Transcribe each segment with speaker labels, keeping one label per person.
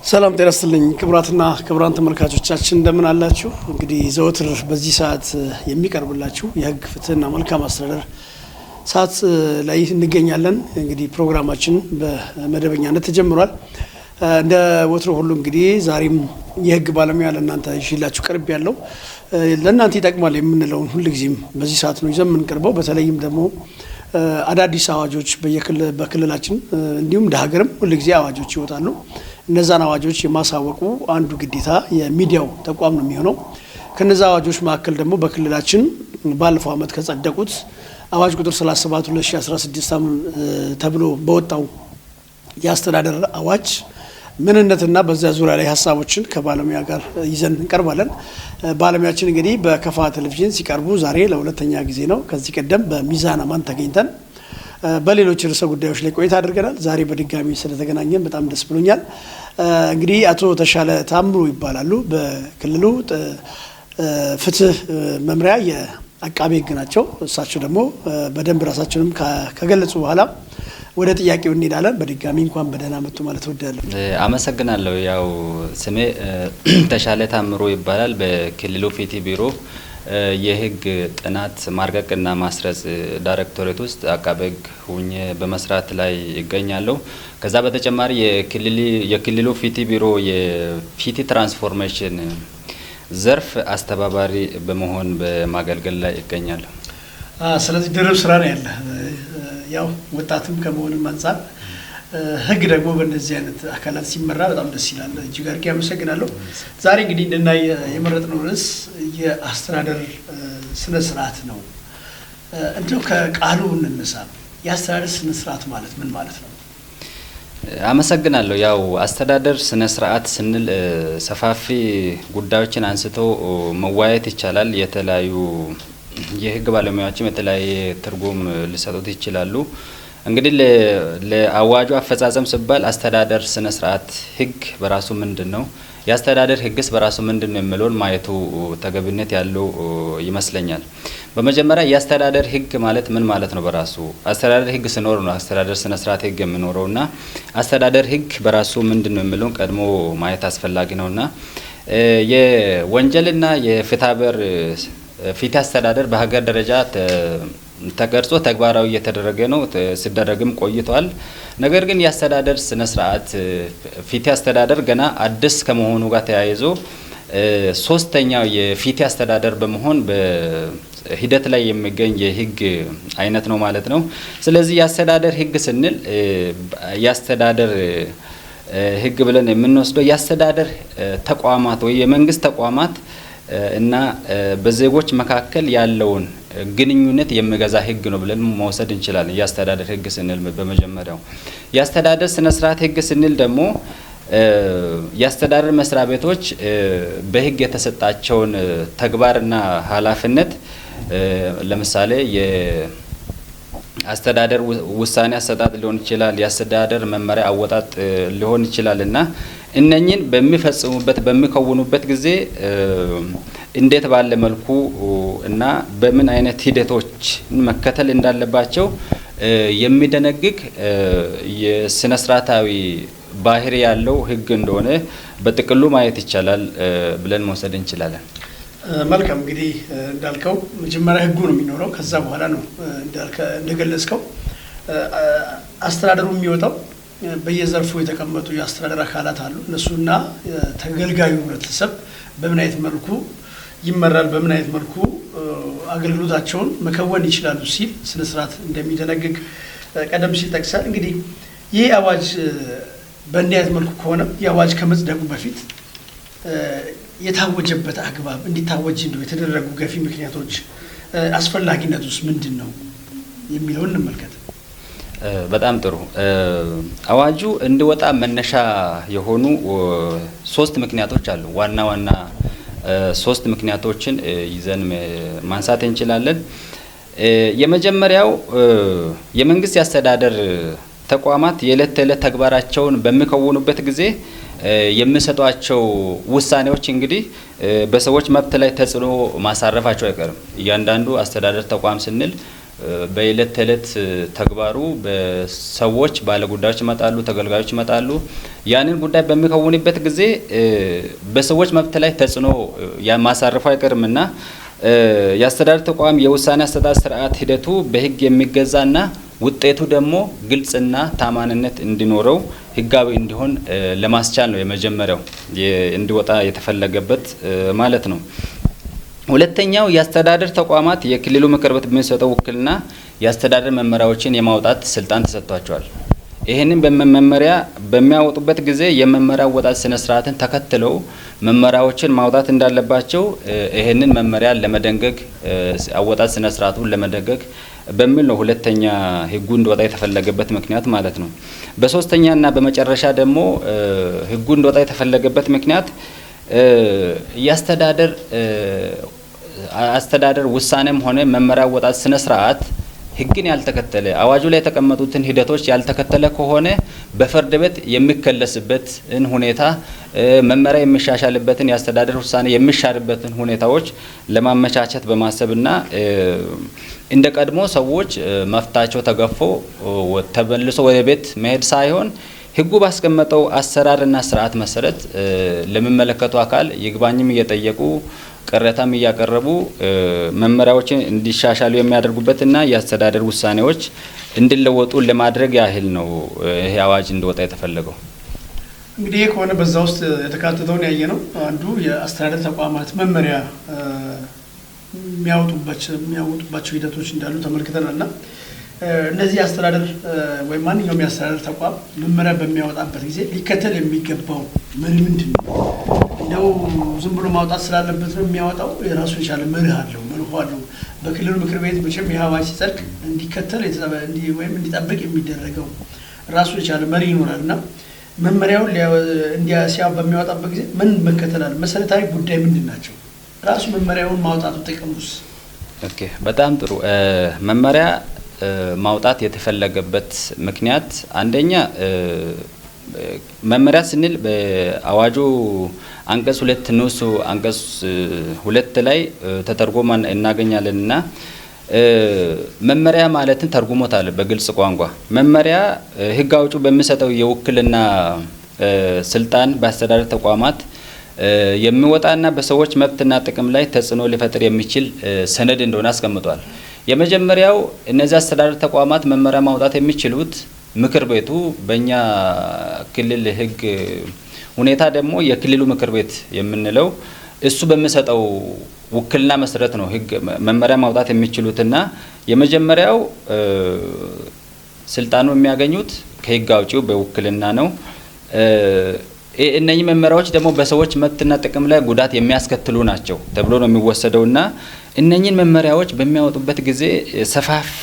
Speaker 1: ሰላም ጤና ይስጥልኝ ክቡራትና ክቡራን ተመልካቾቻችን፣ እንደምን አላችሁ? እንግዲህ ዘወትር በዚህ ሰዓት የሚቀርብላችሁ የሕግ፣ ፍትህና መልካም አስተዳደር ሰዓት ላይ እንገኛለን። እንግዲህ ፕሮግራማችን በመደበኛነት ተጀምሯል። እንደ ወትሮ ሁሉ እንግዲህ ዛሬም የሕግ ባለሙያ ለእናንተ ይዤላችሁ ቀርብ ያለው ለእናንተ ይጠቅማል የምንለውን ሁልጊዜም በዚህ ሰዓት ነው ይዘን የምንቀርበው። በተለይም ደግሞ አዳዲስ አዋጆች በክልላችን እንዲሁም እንደ ሀገርም ሁልጊዜ አዋጆች ይወጣሉ። እነዛን አዋጆች የማሳወቁ አንዱ ግዴታ የሚዲያው ተቋም ነው የሚሆነው። ከነዛ አዋጆች መካከል ደግሞ በክልላችን ባለፈው ዓመት ከጸደቁት አዋጅ ቁጥር 37 2016 ተብሎ በወጣው የአስተዳደር አዋጅ ምንነትና በዚያ ዙሪያ ላይ ሀሳቦችን ከባለሙያ ጋር ይዘን እንቀርባለን። ባለሙያችን እንግዲህ በከፋ ቴሌቪዥን ሲቀርቡ ዛሬ ለሁለተኛ ጊዜ ነው። ከዚህ ቀደም በሚዛን አማን ተገኝተን በሌሎች ርዕሰ ጉዳዮች ላይ ቆይታ አድርገናል። ዛሬ በድጋሚ ስለተገናኘን በጣም ደስ ብሎኛል። እንግዲህ አቶ ተሻለ ታምሩ ይባላሉ። በክልሉ ፍትህ መምሪያ የአቃቤ ሕግ ናቸው። እሳቸው ደግሞ በደንብ ራሳቸውንም ከገለጹ በኋላ ወደ ጥያቄው እንሄዳለን። በድጋሚ እንኳን በደህና መጡ ማለት እወዳለሁ።
Speaker 2: አመሰግናለሁ። ያው ስሜ ተሻለ ታምሩ ይባላል። በክልሉ ፍትህ ቢሮ የህግ ጥናት ማርቀቅና ማስረጽ ዳይሬክቶሬት ውስጥ አቃቤ ሕግ ሁኜ በመስራት ላይ ይገኛለሁ። ከዛ በተጨማሪ የክልሉ ፍትህ ቢሮ የፍትህ ትራንስፎርሜሽን ዘርፍ አስተባባሪ በመሆን በማገልገል ላይ ይገኛለሁ።
Speaker 1: ስለዚህ ድርብ ስራ ነው ያለ። ያው ወጣትም ከመሆንም አንጻር ህግ ደግሞ በእነዚህ አይነት አካላት ሲመራ በጣም ደስ ይላል። እጅግ አድርጌ አመሰግናለሁ። ዛሬ እንግዲህ እንድናይ የመረጥነው ርዕስ የአስተዳደር ስነ ስርዓት ነው። እንደው ከቃሉ እንነሳ። የአስተዳደር ስነ ስርዓት ማለት ምን ማለት ነው?
Speaker 2: አመሰግናለሁ። ያው አስተዳደር ስነ ስርዓት ስንል ሰፋፊ ጉዳዮችን አንስቶ መወያየት ይቻላል። የተለያዩ የህግ ባለሙያዎችም የተለያየ ትርጉም ሊሰጡት ይችላሉ። እንግዲህ ለአዋጁ አፈጻጸም ሲባል አስተዳደር ስነ ስርዓት ህግ በራሱ ምንድን ነው፣ የአስተዳደር ህግስ በራሱ ምንድን ነው የሚለውን ማየቱ ተገቢነት ያለው ይመስለኛል። በመጀመሪያ የአስተዳደር ህግ ማለት ምን ማለት ነው? በራሱ አስተዳደር ህግ ሲኖር ነው አስተዳደር ስነ ስርዓት ህግ የሚኖረውና አስተዳደር ህግ በራሱ ምንድን ነው የሚለውን ቀድሞ ማየት አስፈላጊ ነውና የወንጀልና የፍትሐብሔር ፍትህ አስተዳደር በሀገር ደረጃ ተቀርጾ ተግባራዊ እየተደረገ ነው፣ ሲደረግም ቆይቷል። ነገር ግን የአስተዳደር ስነ ስርዓት ፍትህ አስተዳደር ገና አዲስ ከመሆኑ ጋር ተያይዞ ሶስተኛው የፍትህ አስተዳደር በመሆን በሂደት ላይ የሚገኝ የህግ አይነት ነው ማለት ነው። ስለዚህ የአስተዳደር ህግ ስንል የአስተዳደር ህግ ብለን የምንወስደው የአስተዳደር ተቋማት ወይ የመንግስት ተቋማት እና በዜጎች መካከል ያለውን ግንኙነት የሚገዛ ህግ ነው ብለን መውሰድ እንችላለን። የአስተዳደር ህግ ስንል በመጀመሪያው የአስተዳደር ስነ ስርዓት ህግ ስንል ደግሞ የአስተዳደር መስሪያ ቤቶች በህግ የተሰጣቸውን ተግባርና ኃላፊነት፣ ለምሳሌ የአስተዳደር ውሳኔ አሰጣጥ ሊሆን ይችላል፣ የአስተዳደር መመሪያ አወጣጥ ሊሆን ይችላል እና እነኝን በሚፈጽሙበት፣ በሚከውኑበት ጊዜ እንዴት ባለ መልኩ እና በምን አይነት ሂደቶች መከተል እንዳለባቸው የሚደነግግ የስነ ስርዓታዊ ባህሪ ያለው ህግ እንደሆነ በጥቅሉ ማየት ይቻላል ብለን መውሰድ እንችላለን።
Speaker 1: መልካም፣ እንግዲህ እንዳልከው መጀመሪያ ህጉ ነው የሚኖረው። ከዛ በኋላ ነው እንደገለጽከው አስተዳደሩ የሚወጣው። በየዘርፉ የተቀመጡ የአስተዳደር አካላት አሉ። እነሱና ተገልጋዩ ህብረተሰብ በምን አይነት መልኩ ይመራል፣ በምን አይነት መልኩ አገልግሎታቸውን መከወን ይችላሉ ሲል ስነ ስርዓት እንደሚደነግግ ቀደም ሲል ጠቅሳል። እንግዲህ ይህ አዋጅ በእንዲህ አይነት መልኩ ከሆነ ይህ አዋጅ ከመጽደቁ በፊት የታወጀበት አግባብ፣ እንዲታወጅ እንደው የተደረጉ ገፊ ምክንያቶች፣ አስፈላጊነቱስ ምንድን ነው የሚለውን እንመልከት።
Speaker 2: በጣም ጥሩ። አዋጁ እንዲወጣ መነሻ የሆኑ ሶስት ምክንያቶች አሉ። ዋና ዋና ሶስት ምክንያቶችን ይዘን ማንሳት እንችላለን። የመጀመሪያው የመንግስት የአስተዳደር ተቋማት የዕለት ተዕለት ተግባራቸውን በሚከውኑበት ጊዜ የሚሰጧቸው ውሳኔዎች እንግዲህ በሰዎች መብት ላይ ተጽዕኖ ማሳረፋቸው አይቀርም። እያንዳንዱ አስተዳደር ተቋም ስንል በእለት ተዕለት ተግባሩ በሰዎች ባለጉዳዮች ይመጣሉ፣ ተገልጋዮች ይመጣሉ። ያንን ጉዳይ በሚከውንበት ጊዜ በሰዎች መብት ላይ ተጽዕኖ ማሳረፉ አይቀርምና የአስተዳደር ተቋም የውሳኔ አሰጣጥ ስርዓት ሂደቱ በሕግ የሚገዛና ውጤቱ ደግሞ ግልጽና ታማኝነት እንዲኖረው ሕጋዊ እንዲሆን ለማስቻል ነው የመጀመሪያው እንዲወጣ የተፈለገበት ማለት ነው። ሁለተኛው የአስተዳደር ተቋማት የክልሉ ምክር ቤት በሚሰጠው ውክልና የአስተዳደር መመሪያዎችን የማውጣት ስልጣን ተሰጥቷቸዋል። ይህንን በመመሪያ በሚያወጡበት ጊዜ የመመሪያ አወጣጥ ስነ ስርዓትን ተከትለው መመሪያዎችን ማውጣት እንዳለባቸው ይህንን መመሪያ ለመደንገግ አወጣጥ ስነ ስርዓቱን ለመደንገግ በሚል ነው ሁለተኛ ህጉ እንዲወጣ የተፈለገበት ምክንያት ማለት ነው። በሶስተኛና በመጨረሻ ደግሞ ህጉ እንዲወጣ የተፈለገበት ምክንያት የአስተዳደር አስተዳደር ውሳኔም ሆነ መመሪያ አወጣጥ ስነ ስርዓት ህግን ያልተከተለ፣ አዋጁ ላይ የተቀመጡትን ሂደቶች ያልተከተለ ከሆነ በፍርድ ቤት የሚከለስበትን ሁኔታ፣ መመሪያ የሚሻሻልበትን፣ የአስተዳደር ውሳኔ የሚሻርበትን ሁኔታዎች ለማመቻቸት በማሰብና እንደ ቀድሞ ሰዎች መፍታቸው ተገፎ ተመልሶ ወደ ቤት መሄድ ሳይሆን ህጉ ባስቀመጠው አሰራርና ስርዓት መሰረት ለሚመለከቱ አካል ይግባኝም እየጠየቁ ቅሬታም እያቀረቡ መመሪያዎችን እንዲሻሻሉ የሚያደርጉበትና የአስተዳደር ውሳኔዎች እንዲለወጡ ለማድረግ ያህል ነው ይሄ አዋጅ እንዲወጣ የተፈለገው።
Speaker 1: እንግዲህ ይህ ከሆነ በዛ ውስጥ የተካተተውን ያየ ነው። አንዱ የአስተዳደር ተቋማት መመሪያ የሚያወጡባቸው ሂደቶች እንዳሉ ተመልክተናል። እና እነዚህ የአስተዳደር ወይም ማንኛውም የአስተዳደር ተቋም መመሪያ በሚያወጣበት ጊዜ ሊከተል የሚገባው መርህ ምንድን ነው? እንደው ዝም ብሎ ማውጣት ስላለበት ነው የሚያወጣው? የራሱ የቻለ መርህ አለው፣ መርሆ አለው። በክልሉ ምክር ቤት መቼም ይህ አዋጅ ሲጸድቅ እንዲከተል ወይም እንዲጠብቅ የሚደረገው ራሱ የቻለ መርህ ይኖራል። እና መመሪያውን በሚያወጣበት ጊዜ ምን መከተል አለ? መሰረታዊ ጉዳይ ምንድን ናቸው? ራሱ መመሪያውን ማውጣቱ ጥቅሙስ?
Speaker 2: Okay፣ በጣም ጥሩ። መመሪያ ማውጣት የተፈለገበት ምክንያት አንደኛ መመሪያ ስንል በአዋጁ አንቀጽ 2 ንዑስ አንቀጽ 2 ላይ ተተርጎማ እናገኛለን። እና መመሪያ ማለትን ተርጉሞታል በግልጽ ቋንቋ። መመሪያ ሕግ አውጪው በሚሰጠው የውክልና ስልጣን በአስተዳደር ተቋማት የሚወጣና በሰዎች መብትና ጥቅም ላይ ተጽዕኖ ሊፈጥር የሚችል ሰነድ እንደሆነ አስቀምጧል። የመጀመሪያው እነዚህ አስተዳደር ተቋማት መመሪያ ማውጣት የሚችሉት ምክር ቤቱ፣ በእኛ ክልል ሕግ ሁኔታ ደግሞ የክልሉ ምክር ቤት የምንለው እሱ በሚሰጠው ውክልና መሰረት ነው ሕግ መመሪያ ማውጣት የሚችሉትና የመጀመሪያው ስልጣኑ የሚያገኙት ከሕግ አውጪው በውክልና ነው። እነኚህ መመሪያዎች ደግሞ በሰዎች መብትና ጥቅም ላይ ጉዳት የሚያስከትሉ ናቸው ተብሎ ነው የሚወሰደውና እነኚህን መመሪያዎች በሚያወጡበት ጊዜ ሰፋፊ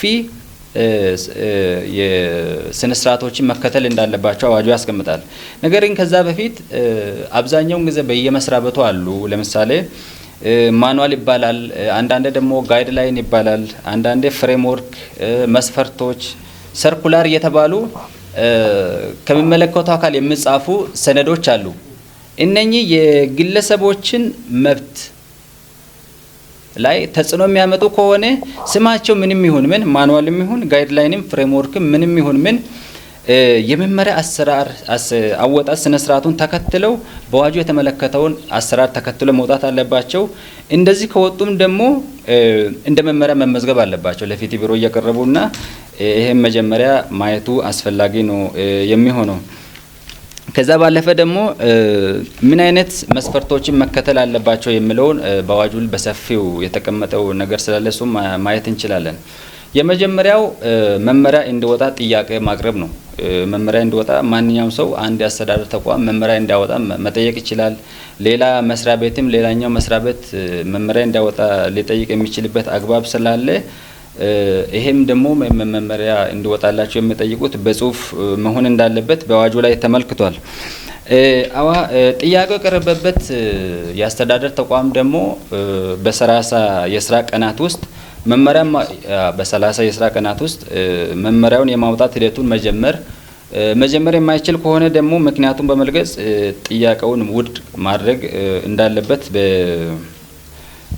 Speaker 2: የስነ ስርዓቶችን መከተል እንዳለባቸው አዋጁ ያስቀምጣል። ነገር ግን ከዛ በፊት አብዛኛውን ጊዜ በየመስሪያ ቤቱ አሉ። ለምሳሌ manual ይባላል፣ አንዳንዴ ደግሞ guideline ይባላል፣ አንዳንዴ framework፣ መስፈርቶች፣ circular እየተባሉ ከሚመለከተው አካል የሚጻፉ ሰነዶች አሉ። እነኚህ የግለሰቦችን መብት ላይ ተጽዕኖ የሚያመጡ ከሆነ ስማቸው ምንም ይሁን ምን፣ manual ም ይሁን guideline ም framework ም ምንም ይሁን ምን፣ የመመሪያ አሰራር አወጣጥ ስነ ስርዓቱን ተከትለው በአዋጁ የተመለከተውን አሰራር ተከትለው መውጣት አለባቸው። እንደዚህ ከወጡም ደግሞ እንደ መመሪያ መመዝገብ አለባቸው ለፍትህ ቢሮ እየቀረቡና ይሄን መጀመሪያ ማየቱ አስፈላጊ ነው የሚሆነው። ከዛ ባለፈ ደግሞ ምን አይነት መስፈርቶችን መከተል አለባቸው የሚለውን በአዋጁ በሰፊው የተቀመጠው ነገር ስላለ እሱም ማየት እንችላለን። የመጀመሪያው መመሪያ እንዲወጣ ጥያቄ ማቅረብ ነው። መመሪያ እንዲወጣ ማንኛውም ሰው አንድ የአስተዳደር ተቋም መመሪያ እንዲያወጣ መጠየቅ ይችላል። ሌላ መስሪያ ቤትም ሌላኛው መስሪያ ቤት መመሪያ እንዲያወጣ ሊጠይቅ የሚችልበት አግባብ ስላለ ይሄም ደግሞ መመሪያ እንዲወጣላቸው የሚጠይቁት በጽሁፍ መሆን እንዳለበት በአዋጁ ላይ ተመልክቷል። አዋ ጥያቄው የቀረበበት የአስተዳደር ተቋም ደግሞ በ30 የስራ ቀናት ውስጥ መመሪያ በ30 የስራ ቀናት ውስጥ መመሪያውን የማውጣት ሂደቱን መጀመር የማይችል ከሆነ ደግሞ ምክንያቱን በመግለጽ ጥያቄውን ውድቅ ማድረግ እንዳለበት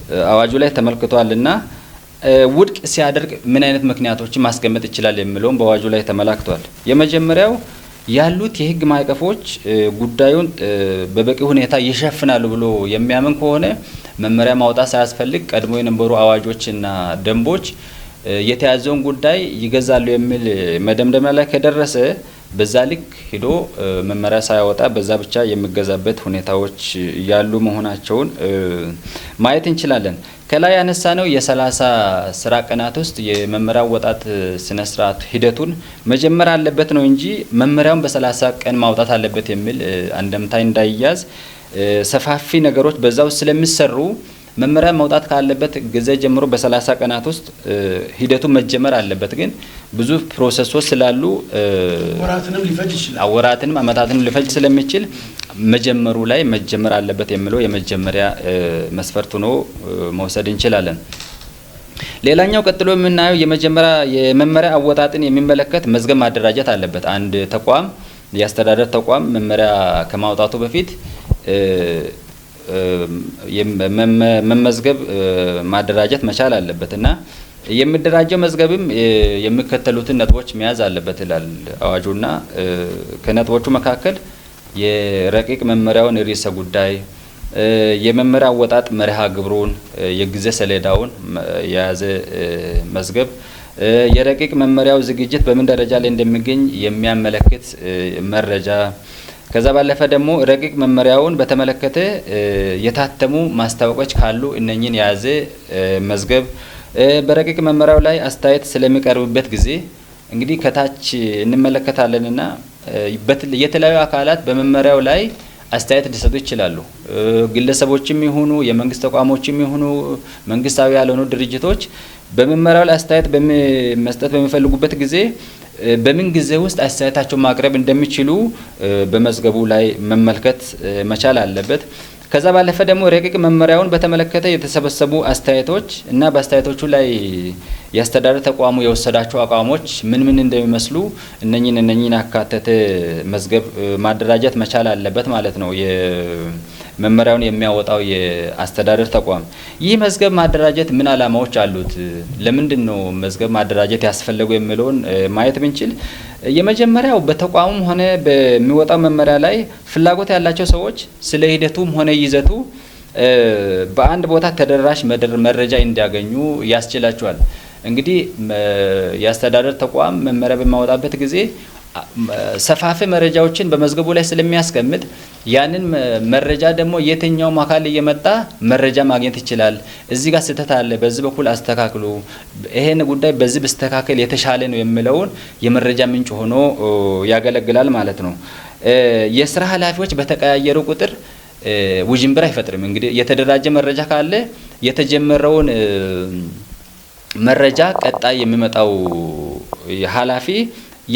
Speaker 2: በአዋጁ ላይ ተመልክቷልና ውድቅ ሲያደርግ ምን አይነት ምክንያቶችን ማስቀመጥ ይችላል የሚለውም በአዋጁ ላይ ተመላክቷል። የመጀመሪያው ያሉት የህግ ማዕቀፎች ጉዳዩን በበቂ ሁኔታ ይሸፍናሉ ብሎ የሚያምን ከሆነ መመሪያ ማውጣት ሳያስፈልግ ቀድሞ የነበሩ አዋጆችና ደንቦች የተያዘውን ጉዳይ ይገዛሉ የሚል መደምደሚያ ላይ ከደረሰ በዛ ልክ ሂዶ መመሪያ ሳያወጣ በዛ ብቻ የሚገዛበት ሁኔታዎች ያሉ መሆናቸውን ማየት እንችላለን። ከላይ ያነሳነው የ30 ስራ ቀናት ውስጥ የመመሪያ አወጣጥ ስነ ስርዓት ሂደቱን መጀመር አለበት ነው እንጂ መመሪያውን በ30 ቀን ማውጣት አለበት የሚል አንደምታ እንዳይያዝ፣ ሰፋፊ ነገሮች በዛው ስለሚሰሩ መመሪያ መውጣት ካለበት ጊዜ ጀምሮ በ30 ቀናት ውስጥ ሂደቱ መጀመር አለበት። ግን ብዙ process ኦች ስላሉ
Speaker 1: ወራትንም ሊፈጅ ይችላል።
Speaker 2: ወራትንም አመታትንም ሊፈጅ ስለሚችል መጀመሩ ላይ መጀመር አለበት የሚለው የመጀመሪያ መስፈርት ሆኖ መውሰድ እንችላለን። ሌላኛው ቀጥሎ የምናየው የመጀመሪያ የመመሪያ አወጣጥን የሚመለከት መዝገብ ማደራጀት አለበት። አንድ ተቋም፣ የአስተዳደር ተቋም መመሪያ ከማውጣቱ በፊት መመዝገብ ማደራጀት መቻል አለበት እና የሚደራጀው መዝገብም የሚከተሉትን ነጥቦች መያዝ አለበት ይላል አዋጁና ከነጥቦቹ መካከል የረቂቅ መመሪያውን ርዕሰ ጉዳይ፣ የመመሪያ አወጣጥ መርሃ ግብሩን፣ የጊዜ ሰሌዳውን የያዘ መዝገብ፣ የረቂቅ መመሪያው ዝግጅት በምን ደረጃ ላይ እንደሚገኝ የሚያመለክት መረጃ፣ ከዛ ባለፈ ደግሞ ረቂቅ መመሪያውን በተመለከተ የታተሙ ማስታወቂያዎች ካሉ እነኝን የያዘ መዝገብ፣ በረቂቅ መመሪያው ላይ አስተያየት ስለሚቀርብበት ጊዜ እንግዲህ ከታች እንመለከታለንና የተለያዩ አካላት በመመሪያው ላይ አስተያየት ሊሰጡ ይችላሉ። ግለሰቦችም ይሁኑ፣ የመንግስት ተቋሞችም ይሁኑ፣ መንግስታዊ ያልሆኑ ድርጅቶች በመመሪያው ላይ አስተያየት መስጠት በሚፈልጉበት ጊዜ በምን ጊዜ ውስጥ አስተያየታቸውን ማቅረብ እንደሚችሉ በመዝገቡ ላይ መመልከት መቻል አለበት። ከዛ ባለፈ ደግሞ ረቂቅ መመሪያውን በተመለከተ የተሰበሰቡ አስተያየቶች እና በአስተያየቶቹ ላይ የአስተዳደር ተቋሙ የወሰዳቸው አቋሞች ምን ምን እንደሚመስሉ እነኝን ያካተተ መዝገብ ማደራጀት መቻል አለበት ማለት ነው መመሪያውን የሚያወጣው የአስተዳደር ተቋም። ይህ መዝገብ ማደራጀት ምን ዓላማዎች አሉት? ለምንድን ነው መዝገብ ማደራጀት ያስፈለገው የሚለውን ማየት ብንችል የመጀመሪያው በተቋሙም ሆነ በሚወጣው መመሪያ ላይ ፍላጎት ያላቸው ሰዎች ስለ ሂደቱም ሆነ ይዘቱ በአንድ ቦታ ተደራሽ መረጃ እንዲያገኙ ያስችላቸዋል። እንግዲህ የአስተዳደር ተቋም መመሪያ በማወጣበት ጊዜ ሰፋፊ መረጃዎችን በመዝገቡ ላይ ስለሚያስቀምጥ ያንን መረጃ ደግሞ የትኛውም አካል እየመጣ መረጃ ማግኘት ይችላል። እዚህ ጋር ስህተት አለ፣ በዚህ በኩል አስተካክሉ፣ ይሄን ጉዳይ በዚህ ብስተካከል የተሻለ ነው የሚለውን የመረጃ ምንጭ ሆኖ ያገለግላል ማለት ነው። የስራ ኃላፊዎች በተቀያየሩ ቁጥር ውዥንብር አይፈጥርም። እንግዲህ የተደራጀ መረጃ ካለ የተጀመረውን መረጃ ቀጣይ የሚመጣው ኃላፊ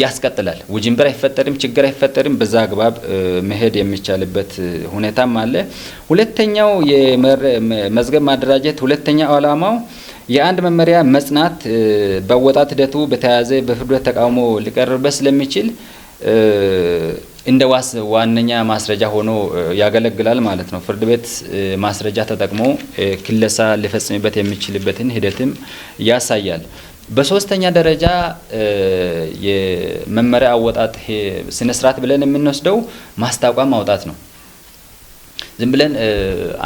Speaker 2: ያስቀጥላል። ውጅንብር አይፈጠርም፣ ችግር አይፈጠርም። በዛ አግባብ መሄድ የሚቻልበት ሁኔታም አለ። ሁለተኛው የመዝገብ ማደራጀት ሁለተኛው ዓላማው የአንድ መመሪያ መጽናት በአወጣጥ ሂደቱ በተያያዘ በፍርድ ቤት ተቃውሞ ሊቀርብበት ስለሚችል እንደ ዋስ ዋነኛ ማስረጃ ሆኖ ያገለግላል ማለት ነው። ፍርድ ቤት ማስረጃ ተጠቅሞ ክለሳ ሊፈጽምበት የሚችልበትን ሂደትም ያሳያል። በሶስተኛ ደረጃ የመመሪያ አወጣጥ ስነ ስርዓት ብለን የምንወስደው ማስታወቂያ ማውጣት ነው። ዝም ብለን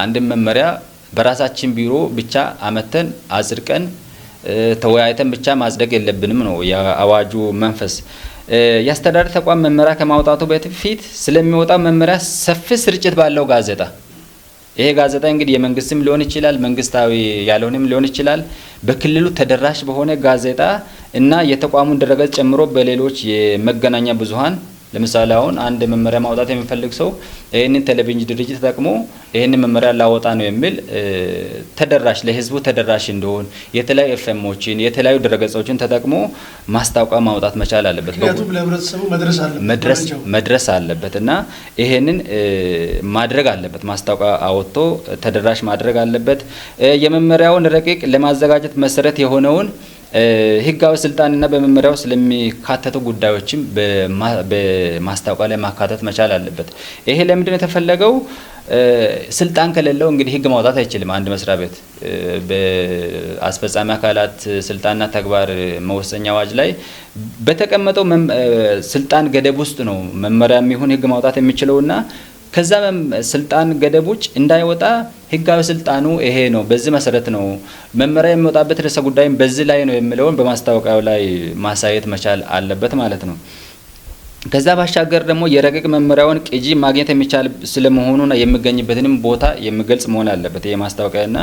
Speaker 2: አንድን መመሪያ በራሳችን ቢሮ ብቻ አመተን አጽድቀን ተወያይተን ብቻ ማጽደቅ የለብንም ነው የአዋጁ መንፈስ። የአስተዳደር ተቋም መመሪያ ከማውጣቱ በፊት ስለሚወጣው መመሪያ ሰፊ ስርጭት ባለው ጋዜጣ፣ ይሄ ጋዜጣ እንግዲህ የመንግስትም ሊሆን ይችላል፣ መንግስታዊ ያልሆነም ሊሆን ይችላል። በክልሉ ተደራሽ በሆነ ጋዜጣ እና የተቋሙን ድረገጽ ጨምሮ በሌሎች የመገናኛ ብዙሃን፣ ለምሳሌ አሁን አንድ መመሪያ ማውጣት የሚፈልግ ሰው ይህንን ቴሌቪዥን ድርጅት ተጠቅሞ ይህንን መመሪያ ላወጣ ነው የሚል ተደራሽ ለህዝቡ ተደራሽ እንደሆን የተለያዩ ኤፍኤሞችን የተለያዩ ድረገጾችን ተጠቅሞ ማስታወቂያ ማውጣት መቻል አለበት።
Speaker 1: ምክንያቱም ለህብረተሰቡ መድረስ አለበት፣
Speaker 2: መድረስ አለበት እና ይሄንን ማድረግ አለበት። ማስታወቂያ አወጥቶ ተደራሽ ማድረግ አለበት። የመመሪያውን ረቂቅ ለማዘጋጀት መሰረት የሆነውን ህጋዊ ስልጣንና በመመሪያው ስለሚካተቱ ጉዳዮችም በማስታወቂያ ላይ ማካተት መቻል አለበት። ይሄ ለምንድን ነው የተፈለገው? ስልጣን ከሌለው እንግዲህ ህግ ማውጣት አይችልም። አንድ መስሪያ ቤት በአስፈጻሚ አካላት ስልጣንና ተግባር መወሰኛ አዋጅ ላይ በተቀመጠው ስልጣን ገደብ ውስጥ ነው መመሪያ የሚሆን ህግ ማውጣት የሚችለውና ከዛ ስልጣን ገደብ ውጭ እንዳይወጣ ህጋዊ ስልጣኑ ይሄ ነው፣ በዚህ መሰረት ነው መመሪያ የሚወጣበት ርዕሰ ጉዳይም በዚህ ላይ ነው የሚለውን በማስታወቂያው ላይ ማሳየት መቻል አለበት ማለት ነው። ከዛ ባሻገር ደግሞ የረቂቅ መመሪያውን ቅጂ ማግኘት የሚቻል ስለመሆኑና የሚገኝበትንም ቦታ የሚገልጽ መሆን አለበት። ይሄ ማስታወቂያና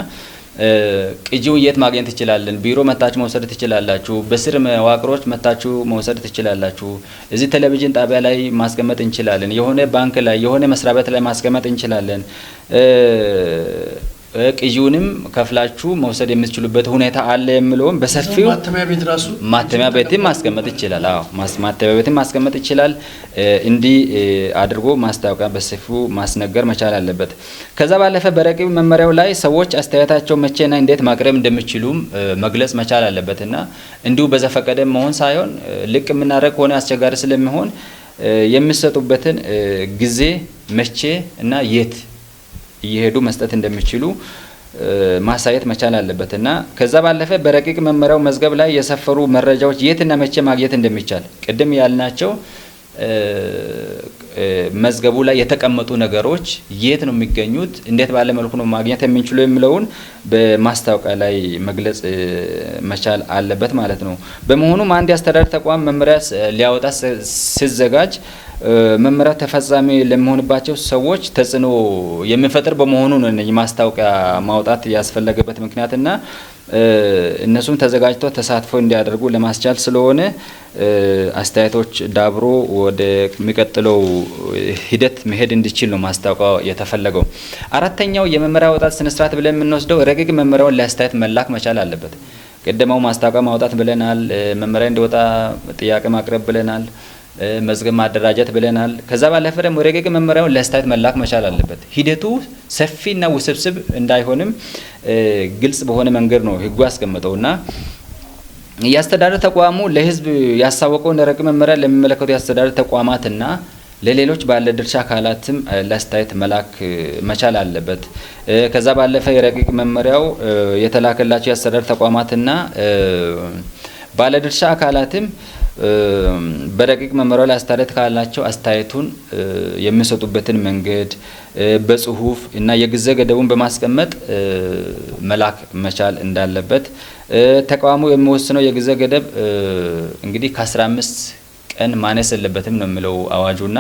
Speaker 2: ቅጂው የት ማግኘት ትችላለን? ቢሮ መታችሁ መውሰድ ትችላላችሁ። በስር መዋቅሮች መታችሁ መውሰድ ትችላላችሁ። እዚህ ቴሌቪዥን ጣቢያ ላይ ማስቀመጥ እንችላለን። የሆነ ባንክ ላይ፣ የሆነ መስሪያ ቤት ላይ ማስቀመጥ እንችላለን። ቅጂውንም ከፍላችሁ መውሰድ የምትችሉበት ሁኔታ አለ የሚለውም በሰፊው
Speaker 1: ማተሚያ ቤት ራሱ
Speaker 2: ማተሚያ ቤትም ማስቀመጥ ይችላል። አዎ፣ ማተሚያ ቤትም ማስቀመጥ ይችላል። እንዲህ አድርጎ ማስታወቂያ በሰፊው ማስነገር መቻል አለበት። ከዛ ባለፈ በረቂቅ መመሪያው ላይ ሰዎች አስተያየታቸው መቼና እንዴት ማቅረብ እንደሚችሉም መግለጽ መቻል አለበት እና እንዲሁ በዘፈቀደ መሆን ሳይሆን ልቅ የምናደርግ ከሆነ አስቸጋሪ ስለሚሆን የሚሰጡበትን ጊዜ መቼ እና የት እየሄዱ መስጠት እንደሚችሉ ማሳየት መቻል አለበት እና ከዛ ባለፈ በረቂቅ መመሪያው መዝገብ ላይ የሰፈሩ መረጃዎች የትና መቼ ማግኘት እንደሚቻል ቅድም ያልናቸው መዝገቡ ላይ የተቀመጡ ነገሮች የት ነው የሚገኙት፣ እንዴት ባለ መልኩ ነው ማግኘት የምንችለው የሚለውን በማስታወቂያ ላይ መግለጽ መቻል አለበት ማለት ነው። በመሆኑም አንድ የአስተዳደር ተቋም መመሪያ ሊያወጣ ሲዘጋጅ መመሪያ ተፈጻሚ ለሚሆንባቸው ሰዎች ተጽዕኖ የሚፈጥር በመሆኑ ነው እነዚህ ማስታወቂያ ማውጣት ያስፈለገበት ምክንያትና እነሱም ተዘጋጅተው ተሳትፎ እንዲያደርጉ ለማስቻል ስለሆነ አስተያየቶች ዳብሮ ወደሚቀጥለው ሂደት መሄድ እንዲችል ነው ማስታወቂያው የተፈለገው። አራተኛው የመመሪያ አወጣጥ ስነ ስርዓት ብለን የምንወስደው ረቂቅ መመሪያውን ለአስተያየት መላክ መቻል አለበት። ቅድመው ማስታወቂያ ማውጣት ብለናል። መመሪያ እንዲወጣ ጥያቄ ማቅረብ ብለናል። መዝገብ ማደራጀት ብለናል። ከዛ ባለፈ ደግሞ ረቂቅ መመሪያውን ለአስተያየት መላክ መቻል አለበት። ሂደቱ ሰፊና ውስብስብ እንዳይሆንም ግልጽ በሆነ መንገድ ነው ህጉ ያስቀመጠውና የአስተዳደር ተቋሙ ለህዝብ ያሳወቀውን ረቂቅ መመሪያ ለሚመለከቱ የአስተዳደር ተቋማትና ለሌሎች ባለድርሻ አካላትም ለአስተያየት መላክ መቻል አለበት። ከዛ ባለፈ የረቂቅ መመሪያው የተላከላቸው የአስተዳደር ተቋማትና ባለድርሻ አካላትም በረቂቅ መመሪያው ላይ አስተያየት ካላቸው አስተያየቱን የሚሰጡበትን መንገድ በጽሁፍ እና የጊዜ ገደቡን በማስቀመጥ መላክ መቻል እንዳለበት ተቋሙ የሚወስነው የጊዜ ገደብ እንግዲህ ከ15 ቀን ማነስ የለበትም ነው የሚለው አዋጁና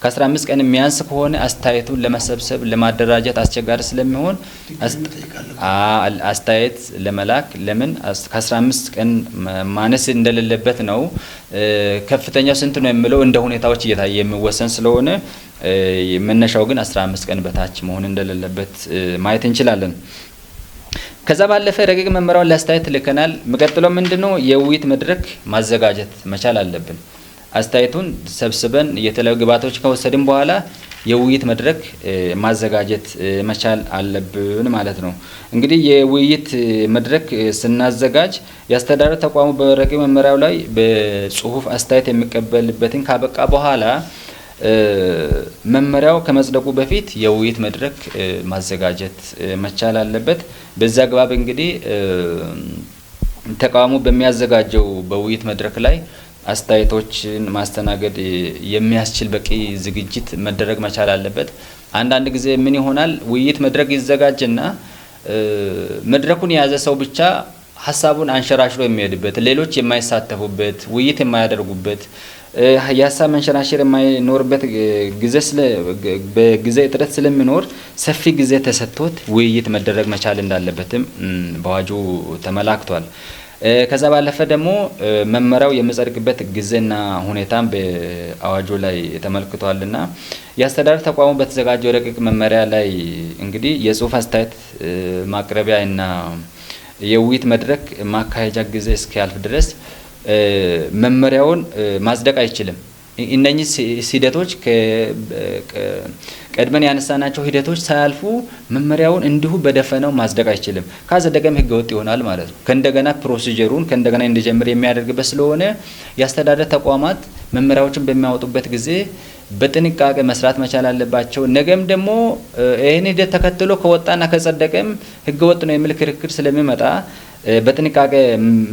Speaker 2: ከ15 ቀን የሚያንስ ከሆነ አስተያየቱን ለመሰብሰብ ለማደራጀት አስቸጋሪ ስለሚሆን አስተያየት ለመላክ ለምን ከ15 ቀን ማነስ እንደሌለበት ነው። ከፍተኛው ስንት ነው የሚለው እንደ ሁኔታዎች እየታየ የሚወሰን ስለሆነ መነሻው ግን 15 ቀን በታች መሆን እንደሌለበት ማየት እንችላለን። ከዛ ባለፈ ረቂቅ መመሪያውን ለአስተያየት ልከናል። የሚቀጥለው ምንድነው? የውይይት መድረክ ማዘጋጀት መቻል አለብን። አስተያየቱን ሰብስበን የተለያዩ ግብዓቶች ከወሰድን በኋላ የውይይት መድረክ ማዘጋጀት መቻል አለብን ማለት ነው። እንግዲህ የውይይት መድረክ ስናዘጋጅ የአስተዳደር ተቋሙ በረቂቅ መመሪያው ላይ በጽሁፍ አስተያየት የሚቀበልበትን ካበቃ በኋላ መመሪያው ከመጽደቁ በፊት የውይይት መድረክ ማዘጋጀት መቻል አለበት። በዛ አግባብ እንግዲህ ተቋሙ በሚያዘጋጀው በውይይት መድረክ ላይ አስተያየቶችን ማስተናገድ የሚያስችል በቂ ዝግጅት መደረግ መቻል አለበት። አንዳንድ ጊዜ ምን ይሆናል? ውይይት መድረክ ይዘጋጅና መድረኩን የያዘ ሰው ብቻ ሀሳቡን አንሸራሽሮ የሚሄድበት፣ ሌሎች የማይሳተፉበት፣ ውይይት የማያደርጉበት፣ የሀሳብ መንሸራሸር የማይኖርበት ጊዜ በጊዜ እጥረት ስለሚኖር ሰፊ ጊዜ ተሰጥቶት ውይይት መደረግ መቻል እንዳለበትም በአዋጁ ተመላክቷል። ከዛ ባለፈ ደግሞ መመሪያው የሚጸድቅበት ጊዜና ሁኔታም በአዋጁ ላይ ተመልክቷልና የአስተዳደር ተቋሙ በተዘጋጀው ረቂቅ መመሪያ ላይ እንግዲህ የጽሁፍ አስተያየት ማቅረቢያ እና የውይይት መድረክ ማካሄጃ ጊዜ እስኪያልፍ ድረስ መመሪያውን ማጽደቅ አይችልም። እነኚህ ሂደቶች ቀድመን ያነሳናቸው ሂደቶች ሳያልፉ መመሪያውን እንዲሁ በደፈነው ማጽደቅ አይችልም። ካጸደቀም ህገወጥ ይሆናል ማለት ነው። ከእንደገና procedure ኡን ከእንደገና እንዲጀምር የሚያደርግበት ስለሆነ የአስተዳደር ተቋማት መመሪያዎችን በሚያወጡበት ጊዜ በጥንቃቄ መስራት መቻል አለባቸው። ነገም ደግሞ ይህን ሂደት ተከትሎ ከወጣና ከጸደቀም ህገወጥ ነው የሚል ክርክር ስለሚመጣ በጥንቃቄ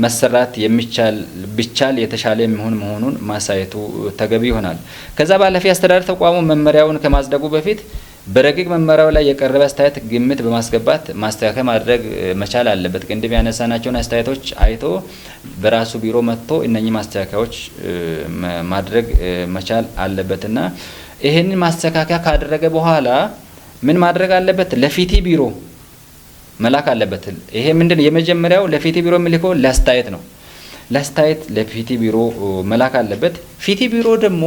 Speaker 2: መሰራት የሚቻል ቢቻል የተሻለ የሚሆን መሆኑን ማሳየቱ ተገቢ ይሆናል። ከዛ ባለፈ የአስተዳደር ተቋሙ መመሪያውን ከማጽደቁ በፊት በረቂቅ መመሪያው ላይ የቀረበ አስተያየት ግምት በማስገባት ማስተካከያ ማድረግ መቻል አለበት። ቅድም ያነሳናቸውን አስተያየቶች አይቶ በራሱ ቢሮ መጥቶ እነኚህ ማስተካከያዎች ማድረግ መቻል አለበትና ይህንን ማስተካከያ ካደረገ በኋላ ምን ማድረግ አለበት? ለፍትህ ቢሮ መላክ አለበት። ይሄ ምንድነው? የመጀመሪያው ለፍትህ ቢሮ የሚልከው ለአስተያየት ነው። ለአስተያየት ለፍትህ ቢሮ መላክ አለበት። ፍትህ ቢሮ ደግሞ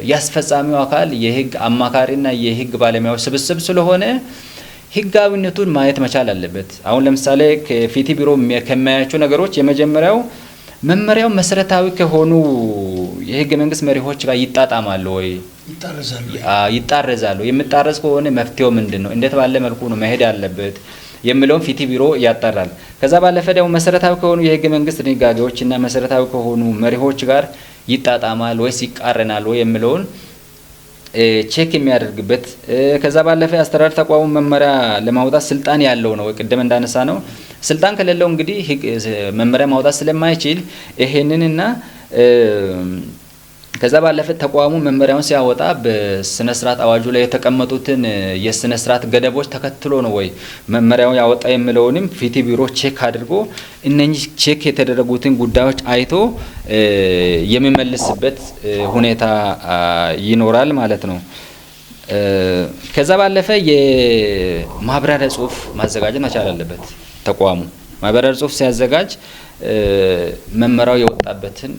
Speaker 2: የአስፈጻሚው አካል የህግ አማካሪና የህግ ባለሙያዎች ስብስብ ስለሆነ ህጋዊነቱን ማየት መቻል አለበት። አሁን ለምሳሌ ከፍትህ ቢሮ ከሚያያቸው ነገሮች የመጀመሪያው መመሪያው መሰረታዊ ከሆኑ የህገ መንግስት መሪዎች ጋር ይጣጣማል ወይ፣ ይጣረዛሉ? የሚጣረዝ ከሆነ መፍትሄው ምንድን ነው? እንዴት ባለ መልኩ ነው መሄድ ያለበት የሚለውን ፍትህ ቢሮ ያጣራል። ከዛ ባለፈ ደግሞ መሰረታዊ ከሆኑ የህገ መንግስት ድንጋጌዎች እና መሰረታዊ ከሆኑ መሪዎች ጋር ይጣጣማል ወይስ ይቃረናል ወይ የሚለውን check የሚያደርግበት። ከዛ ባለፈ አስተዳደር ተቋሙ መመሪያ ለማውጣት ስልጣን ያለው ነው። ቅድም እንዳነሳ ነው ስልጣን ከሌለው እንግዲህ መመሪያ ማውጣት ስለማይችል ይሄንንና ከዛ ባለፈ ተቋሙ መመሪያውን ሲያወጣ በስነ ስርዓት አዋጁ ላይ የተቀመጡትን የስነ ስርዓት ገደቦች ተከትሎ ነው ወይ መመሪያውን ያወጣ የሚለውንም ፍትህ ቢሮ check አድርጎ እነኚህ check የተደረጉትን ጉዳዮች አይቶ የሚመልስበት ሁኔታ ይኖራል ማለት ነው። ከዛ ባለፈ የማብራሪያ ጽሁፍ ማዘጋጀት መቻል አለበት ተቋሙ። ማብራሪያ ጽሁፍ ሲያዘጋጅ መመሪያው የወጣበትን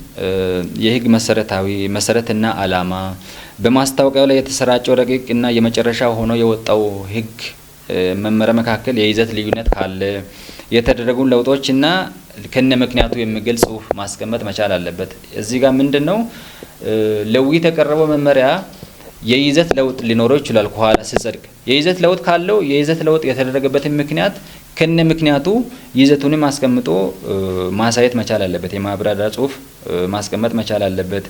Speaker 2: የህግ መሰረታዊ መሰረትና አላማ፣ በማስታወቂያው ላይ የተሰራጨው ረቂቅ እና የመጨረሻ ሆኖ የወጣው ህግ መመሪያ መካከል የይዘት ልዩነት ካለ የተደረጉ ለውጦች እና ከነ ምክንያቱ የሚገልጽ ጽሁፍ ማስቀመጥ መቻል አለበት። እዚህ ጋር ምንድነው ለውይይት የቀረበው መመሪያ የይዘት ለውጥ ሊኖረው ይችላል። ከኋላ ሲጸድቅ የይዘት ለውጥ ካለው የይዘት ለውጥ የተደረገበትን ምክንያት ከነ ምክንያቱ ይዘቱንም አስቀምጦ ማሳየት መቻል አለበት። የማብራሪያ ጽሁፍ ማስቀመጥ መቻል አለበት።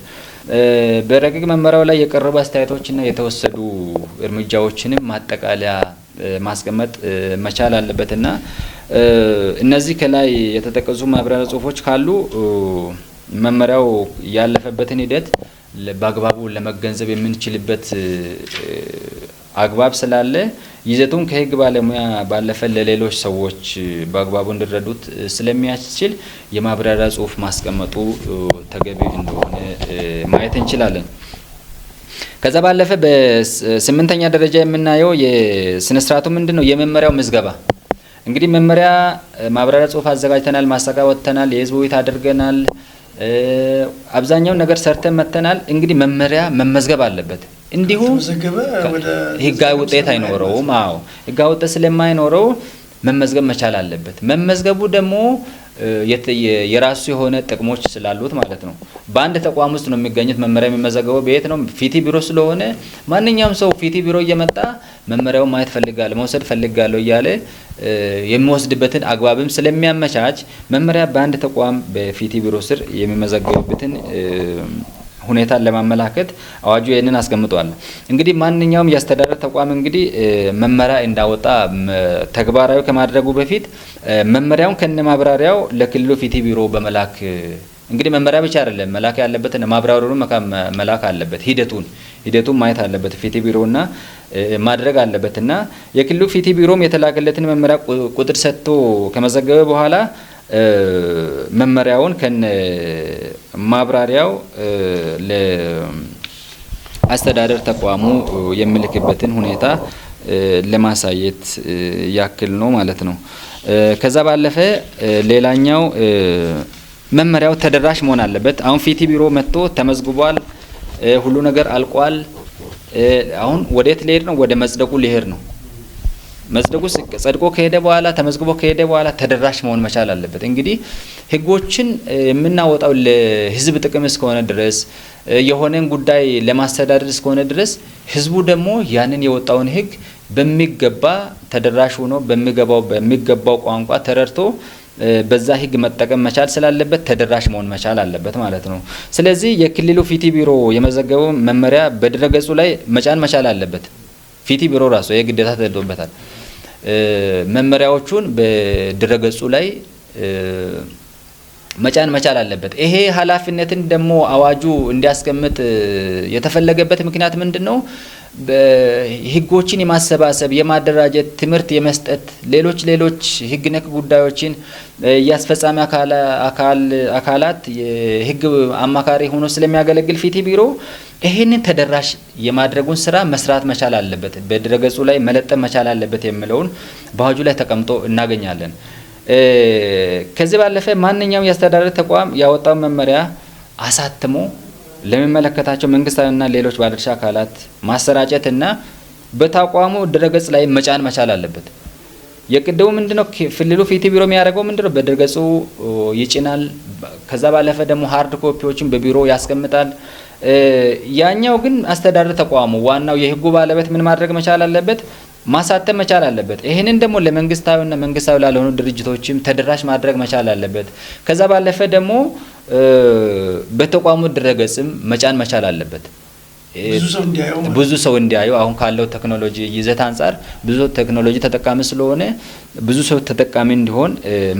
Speaker 2: በረቂቅ መመሪያው ላይ የቀረቡ አስተያየቶችና የተወሰዱ እርምጃዎችንም ማጠቃለያ ማስቀመጥ መቻል አለበትና እነዚህ ከላይ የተጠቀሱ ማብራሪያ ጽሁፎች ካሉ መመሪያው ያለፈበትን ሂደት በአግባቡ ለመገንዘብ የምንችልበት አግባብ ስላለ ይዘቱን ከህግ ባለሙያ ባለፈ ለሌሎች ሰዎች በአግባቡ እንዲረዱት ስለሚያስችል የማብራሪያ ጽሁፍ ማስቀመጡ ተገቢ እንደሆነ ማየት እንችላለን። ከዛ ባለፈ በስምንተኛ ደረጃ የምናየው የስነ ስርዓቱ ምንድነው? የመመሪያው ምዝገባ። እንግዲህ መመሪያ ማብራሪያ ጽሁፍ አዘጋጅተናል፣ ማስታወቂያ ወጥተናል፣ የህዝብ ውይይት አድርገናል፣ አብዛኛውን ነገር ሰርተን መተናል። እንግዲህ መመሪያ መመዝገብ አለበት። እንዲሁ ህጋዊ ውጤት አይኖረውም። አዎ ህጋዊ ውጤት ስለማይኖረው መመዝገብ መቻል አለበት። መመዝገቡ ደግሞ የራሱ የሆነ ጥቅሞች ስላሉት ማለት ነው። በአንድ ተቋም ውስጥ ነው የሚገኙት። መመሪያ የሚመዘገበው በየት ነው? ፍትህ ቢሮ ስለሆነ ማንኛውም ሰው ፍትህ ቢሮ እየመጣ መመሪያውን ማየት ፈልጋለሁ፣ መውሰድ ፈልጋለሁ እያለ የሚወስድበትን አግባብም ስለሚያመቻች መመሪያ በአንድ ተቋም በፍትህ ቢሮ ስር የሚመዘገብበትን ሁኔታን ለማመላከት አዋጁ ይህንን አስቀምጧል። እንግዲህ ማንኛውም የአስተዳደር ተቋም እንግዲህ መመሪያ እንዳወጣ ተግባራዊ ከማድረጉ በፊት መመሪያውን ከነማብራሪያው ለክልሉ ፍትህ ቢሮ በመላክ፣ እንግዲህ መመሪያ ብቻ አይደለም መላክ ያለበት፣ ማብራሪያውን መላክ አለበት። ሂደቱን ማየት አለበት ፍትህ ቢሮና ማድረግ አለበትና የክልሉ ፍትህ ቢሮም የተላከለትን መመሪያ ቁጥር ሰጥቶ ከመዘገበ በኋላ መመሪያውን ከነ ማብራሪያው ለአስተዳደር ተቋሙ የሚልክበትን ሁኔታ ለማሳየት ያክል ነው ማለት ነው። ከዛ ባለፈ ሌላኛው መመሪያው ተደራሽ መሆን አለበት። አሁን ፍትህ ቢሮ መጥቶ ተመዝግቧል፣ ሁሉ ነገር አልቋል። አሁን ወዴት ሊሄድ ነው? ወደ መጽደቁ ሊሄድ ነው። መጽደቁ ጸድቆ ከሄደ በኋላ፣ ተመዝግቦ ከሄደ በኋላ ተደራሽ መሆን መቻል አለበት። እንግዲህ ህጎችን የምናወጣው ለህዝብ ጥቅም እስከሆነ ድረስ፣ የሆነን ጉዳይ ለማስተዳደር እስከሆነ ድረስ፣ ህዝቡ ደግሞ ያንን የወጣውን ህግ በሚገባ ተደራሽ ሆኖ በሚገባው ቋንቋ ተረድቶ በዛ ህግ መጠቀም መቻል ስላለበት ተደራሽ መሆን መቻል አለበት ማለት ነው። ስለዚህ የክልሉ ፍትህ ቢሮ የመዘገበው መመሪያ በድረገጹ ላይ መጫን መቻል አለበት። ፍትህ ቢሮ ራሱ ይሄ ግዴታ ተጥሎበታል። መመሪያዎቹን በድረገጹ ላይ መጫን መቻል አለበት። ይሄ ኃላፊነትን ደግሞ አዋጁ እንዲያስቀምጥ የተፈለገበት ምክንያት ምንድነው? ህጎችን የማሰባሰብ፣ የማደራጀት፣ ትምህርት የመስጠት፣ ሌሎች ሌሎች ህግ ነክ ጉዳዮችን የአስፈጻሚ አካላት የህግ አማካሪ ሆኖ ስለሚያገለግል ፍትህ ቢሮ ይሄንን ተደራሽ የማድረጉን ስራ መስራት መቻል አለበት፣ በድረገጹ ላይ መለጠፍ መቻል አለበት የሚለውን በአዋጁ ላይ ተቀምጦ እናገኛለን። ከዚህ ባለፈ ማንኛውም የአስተዳደር ተቋም ያወጣው መመሪያ አሳትሞ ለሚመለከታቸው መንግስታዊና ሌሎች ባለድርሻ አካላት ማሰራጨትና በተቋሙ ድረገጽ ላይ መጫን መቻል አለበት። የቅድሙ ምንድነው? ክልሉ ፍትህ ቢሮ የሚያደርገው ምንድነው? በድረገጹ ይጭናል። ከዛ ባለፈ ደግሞ hard copy ዎችን በቢሮ ያስቀምጣል። ያኛው ግን አስተዳደር ተቋሙ ዋናው የህጉ ባለቤት ምን ማድረግ መቻል አለበት? ማሳተም መቻል አለበት። ይሄንን ደግሞ ለመንግስታዊና መንግስታዊ ላልሆኑ ድርጅቶችም ተደራሽ ማድረግ መቻል አለበት። ከዛ ባለፈ ደግሞ በተቋሙ ድረገጽም መጫን መቻል አለበት። ብዙ ሰው እንዲያየው አሁን ካለው ቴክኖሎጂ ይዘት አንፃር ብዙ ቴክኖሎጂ ተጠቃሚ ስለሆነ ብዙ ሰው ተጠቃሚ እንዲሆን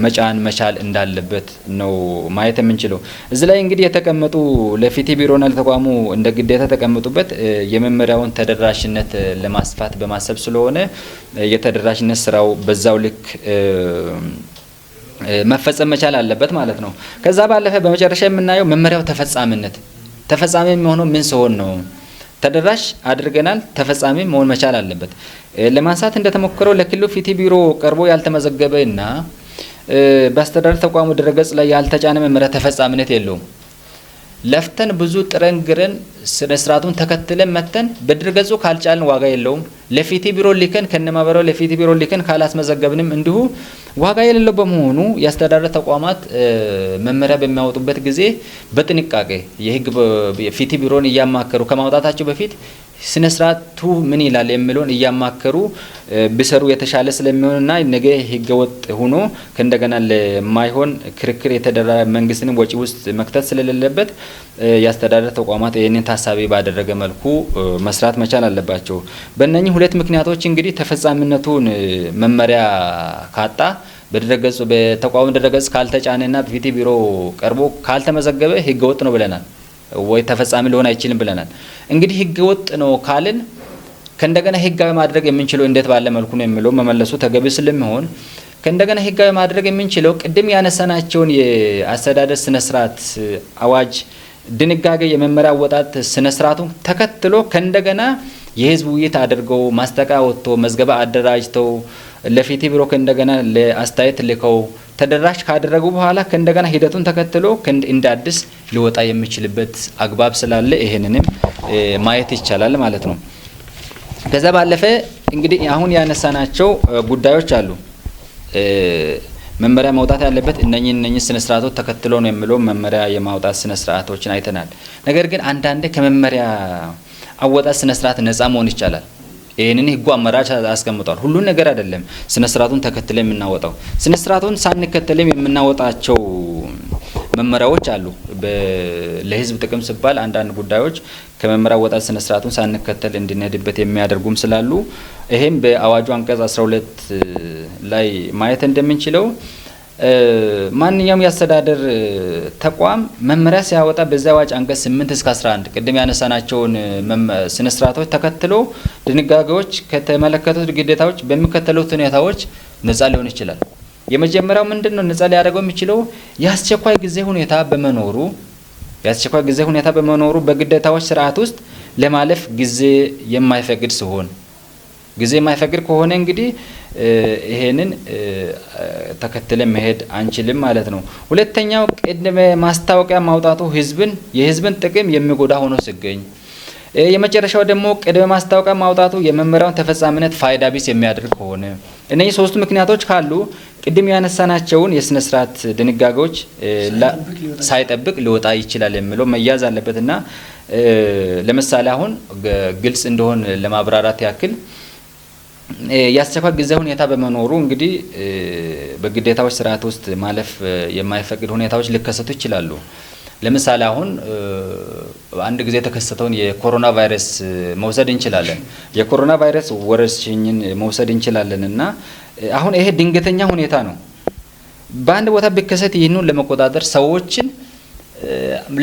Speaker 2: መጫን መቻል እንዳለበት ነው ማየት የምንችለው። እዚህ ላይ እንግዲህ የተቀመጡ ለፍትህ ቢሮና ለተቋሙ እንደ ግዴታ ተቀምጡበት የመመሪያውን ተደራሽነት ለማስፋት በማሰብ ስለሆነ የተደራሽነት ስራው በዛው ልክ መፈጸም መቻል አለበት ማለት ነው። ከዛ ባለፈ በመጨረሻ የምናየው መመሪያው ተፈጻሚነት ተፈጻሚ የሚሆነው ምን ሲሆን ነው? ተደራሽ አድርገናል፣ ተፈጻሚ መሆን መቻል አለበት። ለማንሳት እንደተሞከረው ለክልሉ ፍትህ ቢሮ ቀርቦ ያልተመዘገበና በአስተዳደር ተቋሙ ድረገጽ ላይ ያልተጫነ መመሪያ ተፈጻሚነት የለውም። ለፍተን ብዙ ጥረን ግረን ስነ ስርዓቱን ተከትለን መተን በድረገጹ ካልጫልን ዋጋ የለውም። ለፍትህ ቢሮ ልከን ከነማበራው ለፍትህ ቢሮ ልከን ካላስመዘገብንም እንዲሁ ዋጋ የሌለው በመሆኑ የአስተዳደር ተቋማት መመሪያ በሚያወጡበት ጊዜ በጥንቃቄ የህግ ፍትህ ቢሮን እያማከሩ ከማውጣታቸው በፊት ስነ ስርዓቱ ምን ይላል የሚለውን እያማከሩ ቢሰሩ የተሻለ ስለሚሆንና ነገ ህገወጥ ሆኖ ከእንደገና ለማይሆን ክርክር የተደራ መንግስትን ወጪ ውስጥ መክተት ስለሌለበት የአስተዳደር ተቋማት ይሄንን ታሳቢ ባደረገ መልኩ መስራት መቻል አለባቸው። በእነኚህ ሁለት ምክንያቶች እንግዲህ ተፈጻሚነቱን መመሪያ ካጣ በድረገጹ በተቋሙ ድረገጽ ካልተጫነና ፍትህ ቢሮ ቀርቦ ካልተመዘገበ ህገወጥ ነው ብለናል፣ ወይ ተፈጻሚ ሊሆን አይችልም ብለናል። እንግዲህ ህገወጥ ነው ካልን ከእንደገና ህጋዊ ማድረግ የምንችለው እንዴት ባለ መልኩ ነው የሚለው መመለሱ ተገቢ ስለሚሆን ከእንደገና ህጋዊ ማድረግ የምንችለው ቅድም ያነሳናቸውን የአስተዳደር ስነ ስርዓት አዋጅ ድንጋጌ የመመሪያ አወጣጥ ስነ ስርዓቱን ተከትሎ ከእንደገና የህዝብ ውይይት አድርገው ማስጠንቀቂያ ወጥቶ መዝገባ አደራጅተው ለፍትህ ቢሮ ከእንደገና ለአስተያየት ልከው ተደራሽ ካደረጉ በኋላ ከእንደገና ሂደቱን ተከትሎ እንደ አዲስ ሊወጣ የሚችልበት አግባብ ስላለ ይሄንንም ማየት ይቻላል ማለት ነው። ከዛ ባለፈ እንግዲህ አሁን ያነሳናቸው ጉዳዮች አሉ። መመሪያ መውጣት ያለበት እነኚህ ስነ ስርዓቶች ተከትሎ ነው የሚለው መመሪያ የማውጣት ስነ ስርዓቶችን አይተናል። ነገር ግን አንዳንዴ ከመመሪያ አወጣት ስነ ስርዓት ነፃ መሆን ይቻላል። ይሄንን ህጉ አማራጭ አስቀምጧል። ሁሉን ነገር አይደለም ስነ ስርዓቱን ተከትለን የምናወጣው። ስነ ስርዓቱን ሳንከተልም የምናወጣቸው መመሪያዎች አሉ። ለህዝብ ጥቅም ሲባል አንዳንድ ጉዳዮች ከመመሪያ አወጣት ስነ ስርዓቱን ሳንከተል እንድንሄድበት የሚያደርጉም ስላሉ ይሄም በአዋጁ አንቀጽ 12 ላይ ማየት እንደምንችለው ማንኛውም የአስተዳደር ተቋም መመሪያ ሲያወጣ በዚያ አዋጅ አንቀጽ 8 እስከ 11 ቅድም ያነሳናቸውን ስነ ስርዓቶች ተከትሎ ድንጋጌዎች ከተመለከቱት ግዴታዎች በሚከተሉት ሁኔታዎች ነፃ ሊሆን ይችላል። የመጀመሪያው ምንድነው? ነፃ ሊያደርገው የሚችለው የአስቸኳይ ጊዜ ሁኔታ በመኖሩ የአስቸኳይ ጊዜ ሁኔታ በመኖሩ በግዴታዎች ስርዓት ውስጥ ለማለፍ ጊዜ የማይፈቅድ ሲሆን ጊዜ የማይፈቅድ ከሆነ እንግዲህ ይሄንን ተከትለን መሄድ አንችልም ማለት ነው። ሁለተኛው ቅድመ ማስታወቂያ ማውጣቱ የህዝብን ጥቅም የሚጎዳ ሆኖ ሲገኝ፣ የመጨረሻው ደግሞ ቅድመ ማስታወቂያ ማውጣቱ የመመሪያውን ተፈጻሚነት ፋይዳ ቢስ የሚያደርግ ከሆነ እነዚህ ሶስቱ ምክንያቶች ካሉ ቅድም ያነሳናቸውን የስነ ስርዓት ድንጋጌዎች ሳይጠብቅ ሊወጣ ይችላል የሚለው መያዝ አለበትና ለምሳሌ አሁን ግልጽ እንደሆን ለማብራራት ያክል የአስቸኳይ ጊዜ ሁኔታ በመኖሩ እንግዲህ በግዴታዎች ስርዓት ውስጥ ማለፍ የማይፈቅድ ሁኔታዎች ሊከሰቱ ይችላሉ። ለምሳሌ አሁን አንድ ጊዜ የተከሰተውን የኮሮና ቫይረስ መውሰድ እንችላለን። የኮሮና ቫይረስ ወረርሽኝን መውሰድ እንችላለን እና አሁን ይሄ ድንገተኛ ሁኔታ ነው። በአንድ ቦታ ቢከሰት ይህንን ለመቆጣጠር ሰዎችን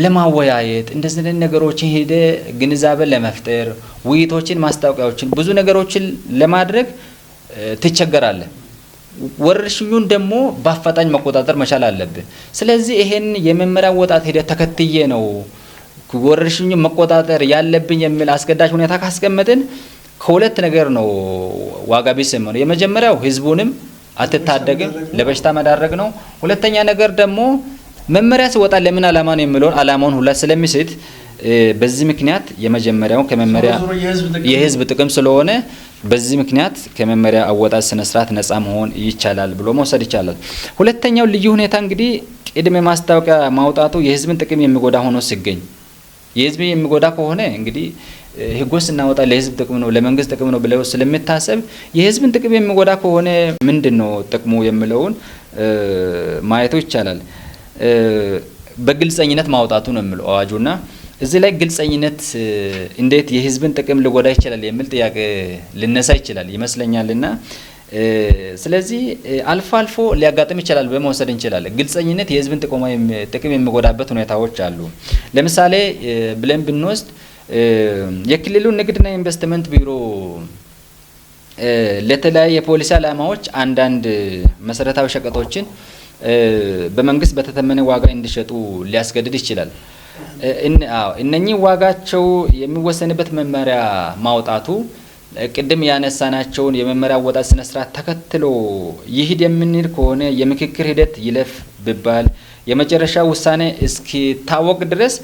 Speaker 2: ለማወያየት፣ እንደዚህ አይነት ነገሮችን ሄደ ግንዛቤ ለመፍጠር፣ ውይይቶችን፣ ማስታወቂያዎችን፣ ብዙ ነገሮችን ለማድረግ ትቸገራለህ። ወረርሽኙን ደግሞ በአፋጣኝ መቆጣጠር መቻል አለብህ። ስለዚህ ይሄን የመመሪያ አወጣጥ ሂደት ተከትዬ ነው ወረርሽኙን መቆጣጠር ያለብኝ የሚል አስገዳጅ ሁኔታ ካስቀመጥን ከሁለት ነገር ነው ዋጋ ቢስ የሚሆነው። የመጀመሪያው ህዝቡንም አትታደግም፣ ለበሽታ መዳረግ ነው። ሁለተኛ ነገር ደግሞ መመሪያ ሲወጣ ለምን ዓላማ ነው የሚለውን ዓላማውን ሁላ ስለሚስት በዚህ ምክንያት የመጀመሪያው ከመመሪያ
Speaker 1: ዞሮ ዞሮ የህዝብ ጥቅም
Speaker 2: የህዝብ ጥቅም ስለሆነ በዚህ ምክንያት ከመመሪያ አወጣጥ ስነ ስርዓት ነፃ መሆን ይቻላል ብሎ መውሰድ ይቻላል። ሁለተኛው ልዩ ሁኔታ እንግዲህ ቅድመ ማስታወቂያ ማውጣቱ የህዝብን ጥቅም የሚጎዳ ሆኖ ሲገኝ፣ የህዝብ የሚጎዳ ከሆነ እንግዲህ ህጎች ስናወጣ ለህዝብ ጥቅም ነው፣ ለመንግስት ጥቅም ነው ብለው ስለሚታሰብ የህዝብን ጥቅም የሚጎዳ ከሆነ ምንድን ነው ጥቅሙ የሚለውን ማየቱ ይቻላል። በግልጸኝነት ማውጣቱ ነው የሚለው አዋጁና እዚህ ላይ ግልጸኝነት እንዴት የህዝብን ጥቅም ሊጎዳ ይችላል የሚል ጥያቄ ሊነሳ ይችላል ይመስለኛልና ስለዚህ አልፎ አልፎ ሊያጋጥም ይችላል በመውሰድ እንችላለን። ግልጸኝነት የህዝብን ጥቅም የሚጎዳበት ሁኔታዎች አሉ። ለምሳሌ ብለን ብንወስድ የክልሉ ንግድና ኢንቨስትመንት ቢሮ ለተለያዩ የፖሊሲ ዓላማዎች አንዳንድ መሰረታዊ ሸቀጦችን በመንግስት በተተመነ ዋጋ እንዲሸጡ ሊያስገድድ ይችላል። አዎ፣ እነኚህ ዋጋቸው የሚወሰንበት መመሪያ ማውጣቱ ቅድም ያነሳናቸውን የመመሪያ አወጣጥ ስነ ስርዓት ተከትሎ ይሂድ የምንል ከሆነ የምክክር ሂደት ይለፍ ቢባል የመጨረሻ ውሳኔ እስኪታወቅ ድረስ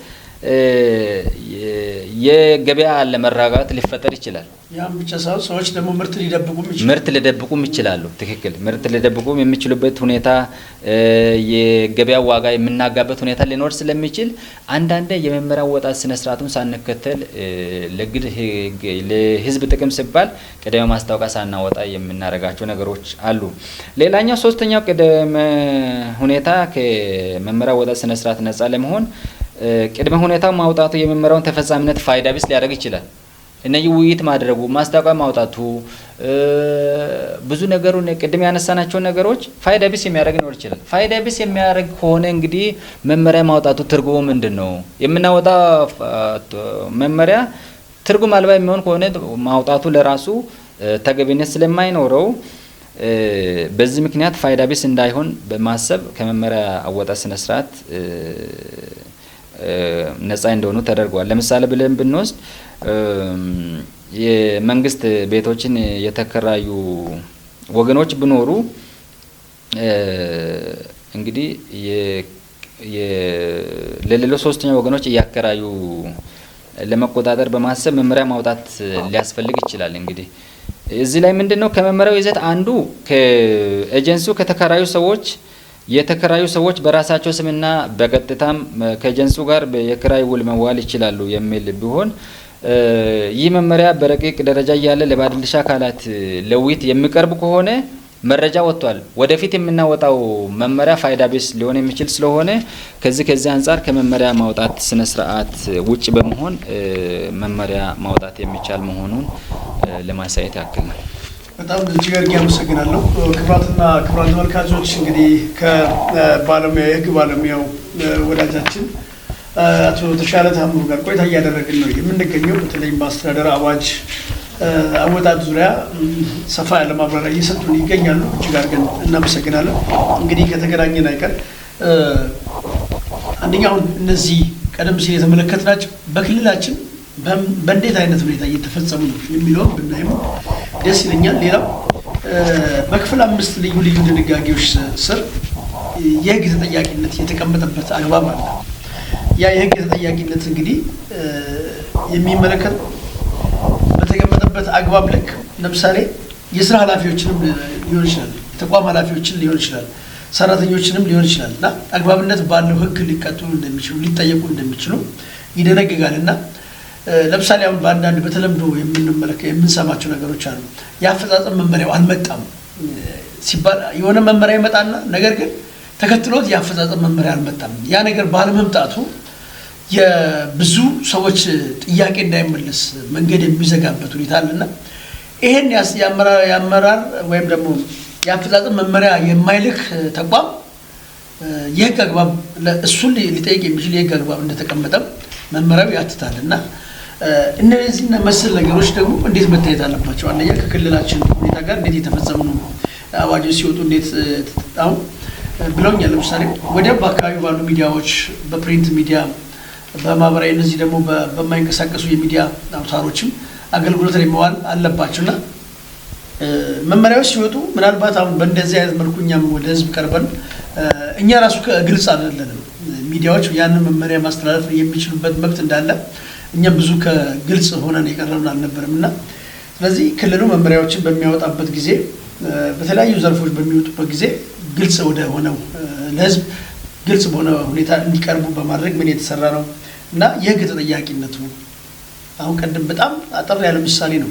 Speaker 2: የገበያ አለመረጋጋት ሊፈጠር ይችላል።
Speaker 1: ያም ብቻ ሳይሆን ሰዎች ደግሞ ምርት ሊደብቁም ይችላሉ።
Speaker 2: ምርት ሊደብቁም ይችላሉ። ትክክል። ምርት ሊደብቁም የሚችሉበት ሁኔታ፣ የገበያ ዋጋ የምናጋበት ሁኔታ ሊኖር ስለሚችል አንዳንዴ የመመሪያ አወጣጥ ስነ ስርዓቱን ሳንከተል ለግል ለህዝብ ጥቅም ሲባል ቅድመ ማስታወቂያ ሳናወጣ የምናደርጋቸው ነገሮች አሉ። ሌላኛው ሶስተኛው ቅድመ ሁኔታ ከመመሪያ አወጣጥ ስነ ስርዓት ነጻ ለመሆን ቅድመ ሁኔታው ማውጣቱ የመመሪያውን ተፈጻሚነት ፋይዳ ቢስ ሊያደርግ ይችላል። እነዚህ ውይይት ማድረጉ፣ ማስታወቂያ ማውጣቱ፣ ብዙ ነገሩን ቅድም ያነሳናቸው ነገሮች ፋይዳ ቢስ የሚያደርግ ሊኖር ይችላል። ፋይዳ ቢስ የሚያደርግ ከሆነ እንግዲህ መመሪያ ማውጣቱ ትርጉሙ ምንድን ነው? የምናወጣ መመሪያ ትርጉም አልባ የሚሆን ከሆነ ማውጣቱ ለራሱ ተገቢነት ስለማይኖረው በዚህ ምክንያት ፋይዳ ቢስ እንዳይሆን በማሰብ ከመመሪያ አወጣጥ ስነ ስርዓት ነጻ እንደሆኑ ተደርጓል። ለምሳሌ ብለን ብንወስድ የመንግስት ቤቶችን የተከራዩ ወገኖች ቢኖሩ እንግዲህ ለሌሎች ሶስተኛ ወገኖች እያከራዩ ለመቆጣጠር በማሰብ መመሪያ ማውጣት ሊያስፈልግ ይችላል። እንግዲህ እዚህ ላይ ምንድነው ከመመሪያው ይዘት አንዱ ከኤጀንሲው ከተከራዩ ሰዎች የተከራዩ ሰዎች በራሳቸው ስምና በቀጥታም ከኤጀንሲው ጋር የክራይ ውል መዋል ይችላሉ የሚል ቢሆን ይህ መመሪያ በረቂቅ ደረጃ እያለ ለባለድርሻ አካላት ለውይይት የሚቀርብ ከሆነ መረጃ ወጥቷል። ወደፊት የምናወጣው መመሪያ ፋይዳ ቢስ ሊሆን የሚችል ስለሆነ ከዚህ አንጻር ከመመሪያ ማውጣት ስነ ስርዓት ውጭ በመሆን መመሪያ ማውጣት የሚቻል መሆኑን ለማሳየት ያክል ነው።
Speaker 1: በጣም እጅግ አድርጌ አመሰግናለሁ። ክቡራትና ክቡራን ተመልካቾች እንግዲህ ከባለሙያ የህግ ባለሙያው ወዳጃችን አቶ ተሻለ ታምሩ ጋር ቆይታ እያደረግን ነው የምንገኘው። በተለይም በአስተዳደር አዋጅ አወጣጥ ዙሪያ ሰፋ ያለ ማብራሪያ እየሰጡን ይገኛሉ። እጅግ አድርገን እናመሰግናለን። እንግዲህ ከተገናኘን አይቀር አንደኛ አሁን እነዚህ ቀደም ሲል የተመለከትናቸው በክልላችን በእንዴት አይነት ሁኔታ እየተፈጸሙ ነው የሚለውን ብናይም ደስ ይለኛል። ሌላው በክፍል 5 ልዩ ልዩ ድንጋጌዎች ስር የህግ ተጠያቂነት የተቀመጠበት አግባብ አለ። ያ የህግ ተጠያቂነት እንግዲህ የሚመለከት በተቀመጠበት አግባብ ልክ ለምሳሌ የስራ ኃላፊዎችንም ሊሆን ይችላል፣ የተቋም ኃላፊዎችን ሊሆን ይችላል፣ ሰራተኞችንም ሊሆን ይችላል እና አግባብነት ባለው ህግ ሊቀጡ እንደሚችሉ ሊጠየቁ እንደሚችሉ ይደነግጋል እና ለምሳሌ አሁን በአንዳንድ በተለምዶ የምንሰማቸው ነገሮች አሉ። የአፈጻጸም መመሪያው አልመጣም ሲባል የሆነ መመሪያ ይመጣና ነገር ግን ተከትሎት የአፈጻጸም መመሪያ አልመጣም። ያ ነገር ባለመምጣቱ የብዙ ሰዎች ጥያቄ እንዳይመለስ መንገድ የሚዘጋበት ሁኔታ አለና ይሄን የአመራር ወይም ደግሞ የአፈጻጸም መመሪያ የማይልክ ተቋም የህግ አግባብ እሱን ሊጠይቅ የሚችል የህግ አግባብ እንደተቀመጠም መመሪያው ያትታል። እና እነዚህና መሰል ነገሮች ደግሞ እንዴት መታየት አለባቸው? አንደኛ ከክልላችን ሁኔታ ጋር እንዴት የተፈጸሙ ነው? አዋጆች ሲወጡ እንዴት አሁን ብለውኛል። ለምሳሌ ወዲያው በአካባቢ ባሉ ሚዲያዎች፣ በ print media፣ በማህበራዊ እነዚህ ደግሞ በማይንቀሳቀሱ የሚዲያ አውታሮችም አገልግሎት ላይ መዋል አለባቸው። እና መመሪያዎች ሲወጡ ምናልባት አሁን በእንደዚህ አይነት መልኩ እኛም ወደ ህዝብ ቀርበን እኛ ራሱ ግልጽ አይደለንም። ሚዲያዎች ያንን መመሪያ ማስተላለፍ የሚችሉበት መብት እንዳለ እኛም ብዙ ከግልጽ ሆነን የቀረብን አልነበረም። እና ስለዚህ ክልሉ መመሪያዎችን በሚያወጣበት ጊዜ፣ በተለያዩ ዘርፎች በሚወጡበት ጊዜ ግልጽ ወደ ሆነው ለህዝብ ግልጽ በሆነ ሁኔታ እንዲቀርቡ በማድረግ ምን የተሰራ ነው? እና የህግ ተጠያቂነቱ አሁን ቀደም በጣም አጠር ያለ ምሳሌ ነው።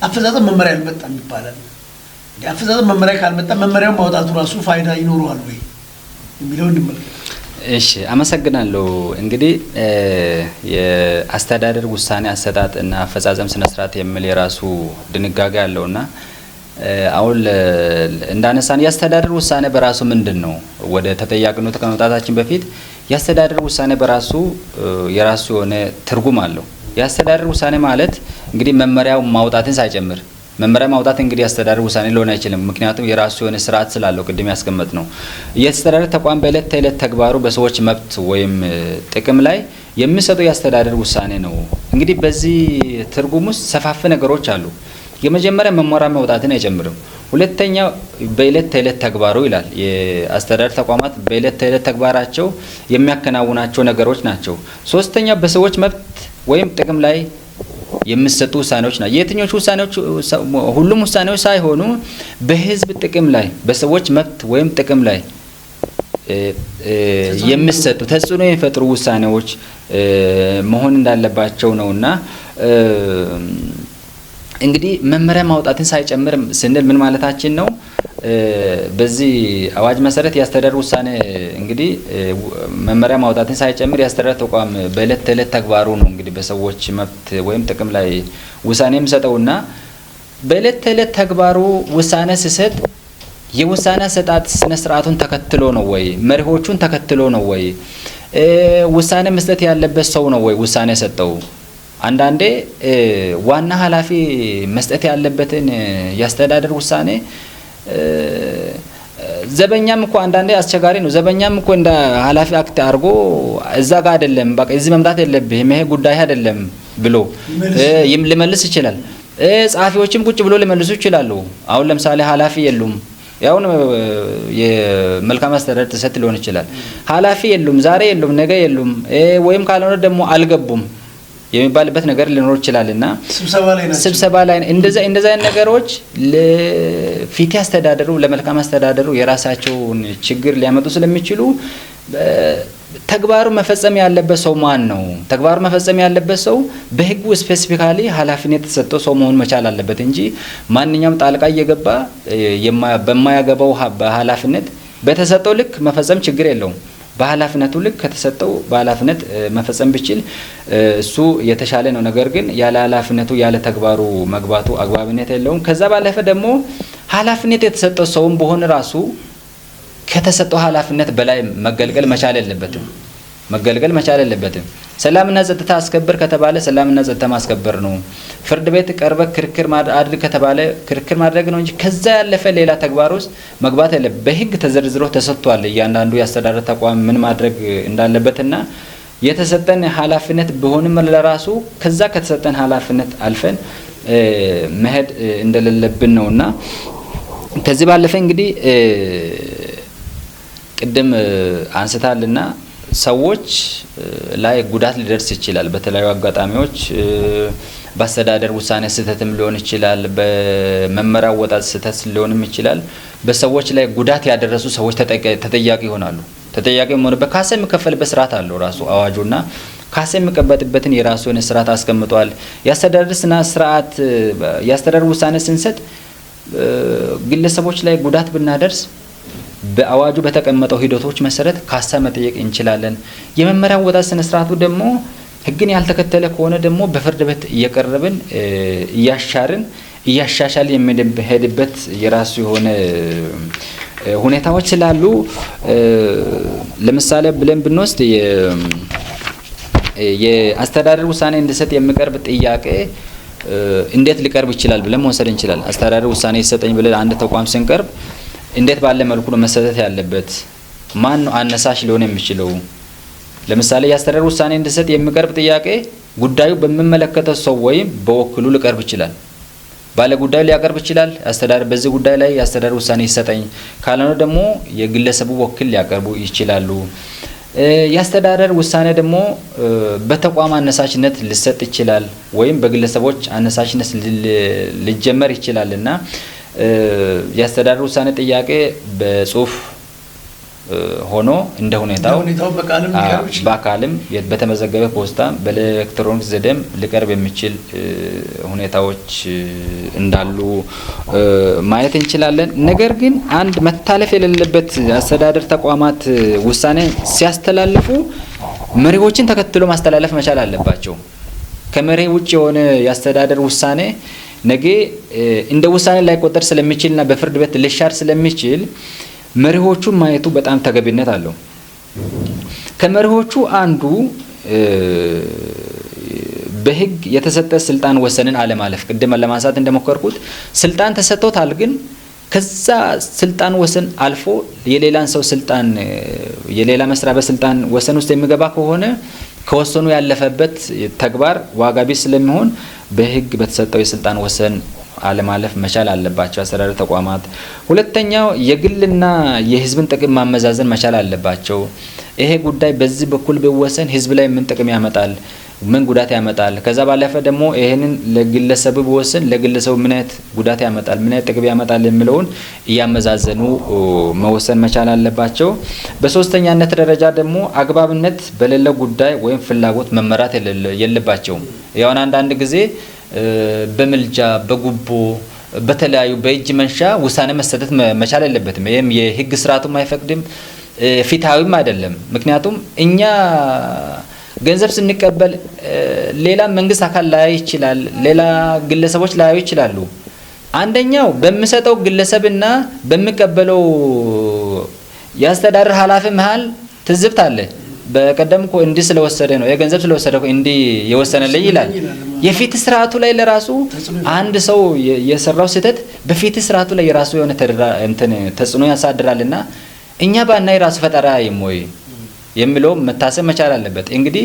Speaker 1: አፈጻጸም መመሪያ አልመጣም ይባላል። አፈጻጸም መመሪያ ካልመጣ መመሪያውን ማውጣቱ ራሱ ፋይዳ ይኖረዋል ወይ የሚለው እንመልከት።
Speaker 2: እሺ፣ አመሰግናለሁ። እንግዲህ የአስተዳደር ውሳኔ አሰጣጥ እና አፈጻጸም ስነ ስርዓት የሚል የራሱ ድንጋጌ አለውና አሁን እንዳነሳን የአስተዳደር ውሳኔ በራሱ ምንድን ነው? ወደ ተጠያቂነቱ ከመምጣታችን በፊት የአስተዳደር ውሳኔ በራሱ የራሱ የሆነ ትርጉም አለው። የአስተዳደር ውሳኔ ማለት እንግዲህ መመሪያው ማውጣትን ሳይጨምር፣ መመሪያ ማውጣት እንግዲህ የአስተዳደር ውሳኔ ሊሆን አይችልም። ምክንያቱም የራሱ የሆነ ስርዓት ስላለው ቅድም ያስቀመጥ ነው። የአስተዳደር ተቋም በእለት ተዕለት ተግባሩ በሰዎች መብት ወይም ጥቅም ላይ የሚሰጠው የአስተዳደር ውሳኔ ነው። እንግዲህ በዚህ ትርጉም ውስጥ ሰፋፊ ነገሮች አሉ። የመጀመሪያ መመሪያ ማውጣትን አይጨምርም። ሁለተኛ በእለት ተዕለት ተግባሩ ይላል። የአስተዳደር ተቋማት በእለት ተዕለት ተግባራቸው የሚያከናውናቸው ነገሮች ናቸው። ሶስተኛ በሰዎች መብት ወይም ጥቅም ላይ የሚሰጡ ውሳኔዎች ናቸው። የትኞቹ ውሳኔዎች? ሁሉም ውሳኔዎች ሳይሆኑ በህዝብ ጥቅም ላይ፣ በሰዎች መብት ወይም ጥቅም ላይ የሚሰጡ፣ ተጽዕኖ የሚፈጥሩ ውሳኔዎች መሆን እንዳለባቸው ነውና እንግዲህ መመሪያ ማውጣትን ሳይጨምር ስንል ምን ማለታችን ነው? በዚህ አዋጅ መሰረት የአስተዳደር ውሳኔ እንግዲህ መመሪያ ማውጣትን ሳይጨምር የአስተዳደር ተቋም በእለት ተዕለት ተግባሩ ነው እንግዲህ በሰዎች መብት ወይም ጥቅም ላይ ውሳኔ የሚሰጠውና በእለት ተዕለት ተግባሩ ውሳኔ ሲሰጥ የውሳኔ አሰጣጥ ስነ ስርዓቱን ተከትሎ ነው ወይ? መርሆቹን ተከትሎ ነው ወይ? ውሳኔ መስጠት ያለበት ሰው ነው ወይ ውሳኔ ሰጠው? አንዳንዴ ዋና ኃላፊ መስጠት ያለበትን የአስተዳደር ውሳኔ ዘበኛም እኮ አንዳንዴ አስቸጋሪ ነው። ዘበኛም እኮ እንደ ኃላፊ act አድርጎ እዛ ጋር አይደለም፣ በቃ እዚህ መምጣት የለብህም፣ ይሄ ጉዳይ አይደለም ብሎ ሊመልስ ይችላል። ጸሐፊዎችም ቁጭ ብሎ ሊመልሱ ይችላሉ። አሁን ለምሳሌ ኃላፊ የሉም፣ ያሁን የመልካም አስተዳደር ጥሰት ሊሆን ይችላል። ኃላፊ የሉም፣ ዛሬ የሉም፣ ነገ የሉም፣ ወይም ካልሆነ ደግሞ አልገቡም የሚባልበት ነገር ሊኖር ይችላል እና ስብሰባ ላይ እንደዛ እንደዛ አይነት ነገሮች ለፍትህ አስተዳደሩ፣ ለመልካም አስተዳደሩ የራሳቸውን ችግር ሊያመጡ ስለሚችሉ ተግባሩ መፈጸም ያለበት ሰው ማን ነው? ተግባሩ መፈጸም ያለበት ሰው በህጉ specifically ኃላፊነት የተሰጠው ሰው መሆን መቻል አለበት እንጂ ማንኛውም ጣልቃ እየገባ በማያገባው በኃላፊነት በተሰጠው ልክ መፈጸም ችግር የለውም። በኃላፊነቱ ልክ ከተሰጠው በኃላፊነት መፈጸም ቢችል እሱ የተሻለ ነው። ነገር ግን ያለ ኃላፊነቱ ያለ ተግባሩ መግባቱ አግባብነት የለውም። ከዛ ባለፈ ደግሞ ኃላፊነት የተሰጠው ሰውም በሆነ ራሱ ከተሰጠው ኃላፊነት በላይ መገልገል መቻል የለበትም። መገልገል መቻል የለበትም። ሰላምና ጸጥታ አስከብር ከተባለ ሰላምና ጸጥታ ማስከበር ነው። ፍርድ ቤት ቀርበ ክርክር አድርግ ከተባለ ክርክር ማድረግ ነው እንጂ ከዛ ያለፈ ሌላ ተግባር ውስጥ መግባት የለም። በህግ ተዘርዝሮ ተሰጥቷል። እያንዳንዱ የአስተዳደር ተቋም ምን ማድረግ እንዳለበትና የተሰጠን ኃላፊነት ቢሆንም ለራሱ ከዛ ከተሰጠን ኃላፊነት አልፈን መሄድ እንደሌለብን ነውና ከዚህ ባለፈ እንግዲህ ቅድም አንስታልና ሰዎች ላይ ጉዳት ሊደርስ ይችላል። በተለያዩ አጋጣሚዎች በአስተዳደር ውሳኔ ስህተትም ሊሆን ይችላል፣ በመመሪያ አወጣጥ ስህተት ሊሆንም ይችላል። በሰዎች ላይ ጉዳት ያደረሱ ሰዎች ተጠያቂ ይሆናሉ። ተጠያቂ የሚሆኑበት ካሳ የሚከፈልበት ስርዓት አለው ራሱ አዋጁና ካሳ የሚቀመጥበትን የራሱ የሆነ ስርዓት አስቀምጧል። የአስተዳደር ስነ ስርዓት የአስተዳደር ውሳኔ ስንሰጥ ግለሰቦች ላይ ጉዳት ብናደርስ በአዋጁ በተቀመጠው ሂደቶች መሰረት ካሳ መጠየቅ እንችላለን። የመመሪያ አወጣጥ ስነ ስርዓቱ ደግሞ ሕግን ያልተከተለ ከሆነ ደግሞ በፍርድ ቤት እየቀረብን እያሻርን እያሻሻልን የምንሄድበት የራሱ የሆነ ሁኔታዎች ስላሉ፣ ለምሳሌ ብለን ብንወስድ የአስተዳደር ውሳኔ እንዲሰጥ የሚቀርብ ጥያቄ እንዴት ሊቀርብ ይችላል ብለን መውሰድ እንችላለን። አስተዳደር ውሳኔ ይሰጠኝ ብለን አንድ ተቋም ስንቀርብ እንዴት ባለ መልኩ ነው መሰጠት ያለበት? ማን ነው አነሳሽ ሊሆን የሚችለው? ለምሳሌ የአስተዳደር ውሳኔ እንዲሰጥ የሚቀርብ ጥያቄ ጉዳዩ በሚመለከተው ሰው ወይም በወክሉ ሊቀርብ ይችላል። ባለ ጉዳዩ ሊያቀርብ ይችላል። አስተዳደር በዚህ ጉዳይ ላይ የአስተዳደር ውሳኔ ይሰጠኝ ካልሆነ ደግሞ የግለሰቡ ወኪል ሊያቀርቡ ይችላሉ። የአስተዳደር ውሳኔ ደግሞ በተቋም አነሳሽነት ሊሰጥ ይችላል ወይም በግለሰቦች አነሳሽነት ሊጀመር ይችላል እና የአስተዳደር ውሳኔ ጥያቄ በጽሁፍ ሆኖ እንደ ሁኔታው በአካልም በተመዘገበ ፖስታ በኤሌክትሮኒክስ ዘዴም ሊቀርብ የሚችል ሁኔታዎች እንዳሉ ማየት እንችላለን። ነገር ግን አንድ መታለፍ የሌለበት አስተዳደር ተቋማት ውሳኔ ሲያስተላልፉ መሪዎችን ተከትሎ ማስተላለፍ መቻል አለባቸው። ከመሪ ውጭ የሆነ የአስተዳደር ውሳኔ ነገ እንደ ውሳኔ ላይቆጠር ስለሚችልና በፍርድ ቤት ሊሻር ስለሚችል መሪዎቹን ማየቱ በጣም ተገቢነት አለው። ከመሪዎቹ አንዱ በሕግ የተሰጠ ስልጣን ወሰንን አለማለፍ። ቅድም ለማንሳት እንደሞከርኩት ስልጣን ተሰጥቶታል፣ ግን ከዛ ስልጣን ወሰን አልፎ የሌላን ሰው ስልጣን የሌላ መስሪያ ቤት ስልጣን ወሰን ውስጥ የሚገባ ከሆነ ከወሰኑ ያለፈበት ተግባር ዋጋ ቢስ ስለሚሆን በሕግ በተሰጠው የስልጣን ወሰን አለማለፍ መቻል አለባቸው አስተዳደር ተቋማት። ሁለተኛው የግልና የሕዝብን ጥቅም ማመዛዘን መቻል አለባቸው። ይሄ ጉዳይ በዚህ በኩል ቢወሰን ሕዝብ ላይ ምን ጥቅም ያመጣል፣ ምን ጉዳት ያመጣል? ከዛ ባለፈ ደግሞ ይሄንን ለግለሰቡ ቢወሰን ለግለሰቡ ምን አይነት ጉዳት ያመጣል፣ ምን አይነት ጥቅም ያመጣል የሚለውን እያመዛዘኑ መወሰን መቻል አለባቸው። በሶስተኛነት ደረጃ ደግሞ አግባብነት በሌለው ጉዳይ ወይም ፍላጎት መመራት የለባቸውም። ያው አንዳንድ ጊዜ በምልጃ፣ በጉቦ፣ በተለያዩ በእጅ መንሻ ውሳኔ መሰጠት መቻል የለበትም። ይህም የህግ ስርዓቱም አይፈቅድም፣ ፍትሃዊም አይደለም። ምክንያቱም እኛ ገንዘብ ስንቀበል ሌላ መንግስት አካል ላያይ ይችላል፣ ሌላ ግለሰቦች ላያዩ ይችላሉ። አንደኛው በሚሰጠው ግለሰብና በሚቀበለው የአስተዳደር ኃላፊ መሀል ትዝብት አለ። በቀደም እኮ እንዲህ ስለወሰደ ነው የገንዘብ ስለወሰደ እኮ እንዲህ የወሰነልኝ ይላል። የፍትህ ስርዓቱ ላይ ለራሱ አንድ ሰው የሰራው ስህተት በፍትህ ስርዓቱ ላይ የራሱ የሆነ እንትን ተጽዕኖ ያሳድራልና እኛ ባናይ ራሱ ፈጠራ ወይ የሚለው መታሰብ መቻል አለበት። እንግዲህ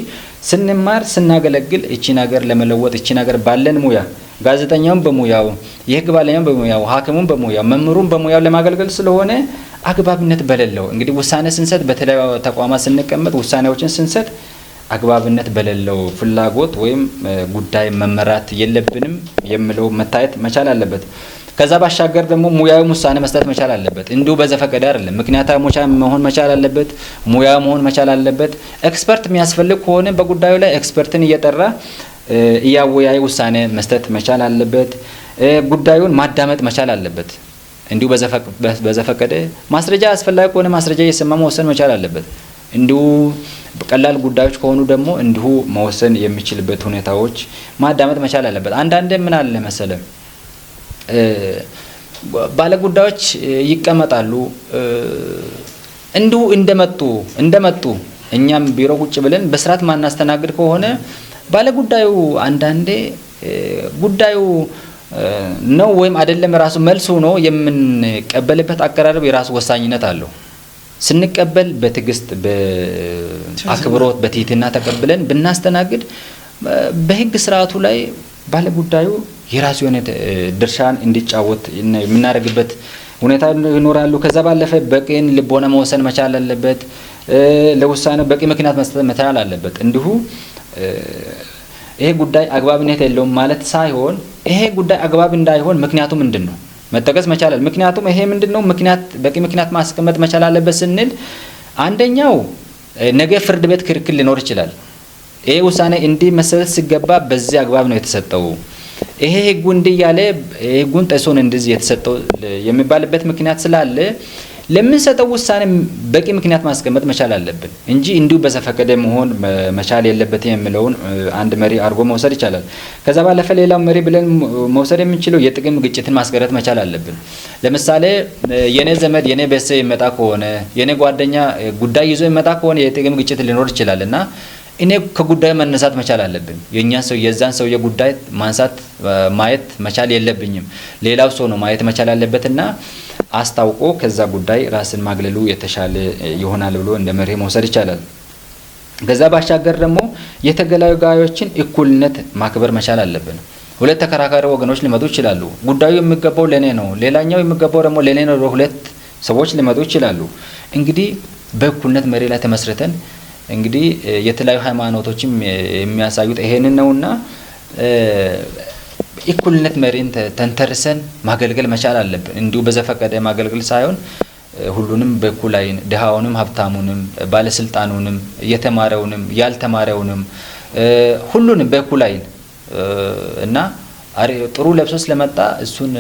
Speaker 2: ስንማር ስናገለግል እቺን ሀገር ለመለወጥ እቺን ሀገር ባለን ሙያ ጋዜጠኛውም በሙያው፣ የህግ ባለሙያውም በሙያው፣ ሐኪሙም በሙያው፣ መምህሩም በሙያው ለማገልገል ስለሆነ አግባብነት በሌለው እንግዲህ ውሳኔ ስንሰጥ በተለያዩ ተቋማት ስንቀመጥ ውሳኔዎችን ስንሰጥ አግባብነት በሌለው ፍላጎት ወይም ጉዳይ መመራት የለብንም የሚለው መታየት መቻል አለበት። ከዛ ባሻገር ደግሞ ሙያዊ ውሳኔ መስጠት መቻል አለበት። እንዲሁ በዘፈቀደ አይደለም። ምክንያታዊ መሆን መቻል አለበት። ሙያዊ መሆን መቻል አለበት። expert የሚያስፈልግ ከሆነ በጉዳዩ ላይ expert ን እየጠራ እያወያየ ውሳኔ መስጠት መቻል አለበት። ጉዳዩን ማዳመጥ መቻል አለበት። እንዲሁ በዘፈቀደ ማስረጃ አስፈላጊ ከሆነ ማስረጃ እየሰማ መወሰን መቻል አለበት። እንዲሁ ቀላል ጉዳዮች ከሆኑ ደግሞ እንዲሁ መወሰን የሚችልበት ሁኔታዎች ማዳመጥ መቻል አለበት። አንዳንዴ ምን አለ መሰለ ባለጉዳዮች ይቀመጣሉ። እንዲሁ እንደመጡ እኛም ቢሮ ቁጭ ብለን በስርዓት ማናስተናግድ ከሆነ ባለጉዳዩ አንዳንዴ ጉዳዩ ነው ወይም አይደለም ራሱ መልስ ሆኖ የምንቀበልበት አቀራረብ የራሱ ወሳኝነት አለው። ስንቀበል በትዕግስት፣ በአክብሮት፣ በትህትና ተቀብለን ብናስተናግድ በህግ ስርዓቱ ላይ ባለጉዳዩ የራሱ የሆነ ድርሻን እንዲጫወት የምናደርግበት ሁኔታ ይኖራሉ። ከዛ ባለፈ በቅን ልቦና መወሰን መቻል አለበት። ለውሳኔው በቂ ምክንያት መስጠት መቻል አለበት። እንዲሁ ይሄ ጉዳይ አግባብነት የለውም ማለት ሳይሆን ይሄ ጉዳይ አግባብ እንዳይሆን ምክንያቱ ምንድን ነው መጠቀስ መቻል አለ። ምክንያቱም ይሄ ምንድን ነው ምክንያት በቂ ምክንያት ማስቀመጥ መቻል አለበት ስንል አንደኛው ነገ ፍርድ ቤት ክርክር ሊኖር ይችላል። ይሄ ውሳኔ እንዲህ መሰጠት ሲገባ በዚህ አግባብ ነው የተሰጠው፣ ይሄ ህጉ እንዲህ እያለ ህጉን ጥሶ ነው እንደዚህ የተሰጠው የሚባልበት ምክንያት ስላለ ለምንሰጠው ውሳኔ በቂ ምክንያት ማስቀመጥ መቻል አለብን እንጂ እንዲሁ በዘፈቀደ መሆን መቻል የለበትም የሚለውን አንድ መሪ አድርጎ መውሰድ ይቻላል። ከዛ ባለፈ ሌላው መሪ ብለን መውሰድ የምንችለው የጥቅም ግጭትን ማስቀረት መቻል አለብን። ለምሳሌ የኔ ዘመድ የኔ ቤተሰብ የሚመጣ ከሆነ፣ የኔ ጓደኛ ጉዳይ ይዞ የሚመጣ ከሆነ የጥቅም ግጭት ሊኖር ይችላል እና እኔ ከጉዳዩ መነሳት መቻል አለብን። የእኛን ሰው የዛን ሰውዬ ጉዳይ ማንሳት ማየት መቻል የለብኝም። ሌላው ሰው ነው ማየት መቻል አለበትና አስታውቆ ከዛ ጉዳይ ራስን ማግለሉ የተሻለ ይሆናል ብሎ እንደ መርህ መውሰድ ይቻላል። ከዛ ባሻገር ደግሞ የተገልጋዮችን እኩልነት ማክበር መቻል አለብን። ሁለት ተከራካሪ ወገኖች ሊመጡ ይችላሉ። ጉዳዩ የሚገባው ለኔ ነው፣ ሌላኛው የሚገባው ደግሞ ለኔ ነው። ሁለት ሰዎች ሊመጡ ይችላሉ። እንግዲህ በእኩልነት መሪ ላይ ተመስርተን እንግዲህ የተለያዩ ሃይማኖቶችም የሚያሳዩት ይሄንን ነውና እኩልነት መሪን ተንተርሰን ማገልገል መቻል አለብን። እንዲሁ በዘፈቀደ ማገልገል ሳይሆን ሁሉንም በእኩል ዓይን ድሃውንም፣ ሀብታሙንም፣ ባለስልጣኑንም፣ የተማረውንም፣ ያልተማረውንም ሁሉንም በእኩል ዓይን እና ጥሩ ለብሶ ስለመጣ እሱን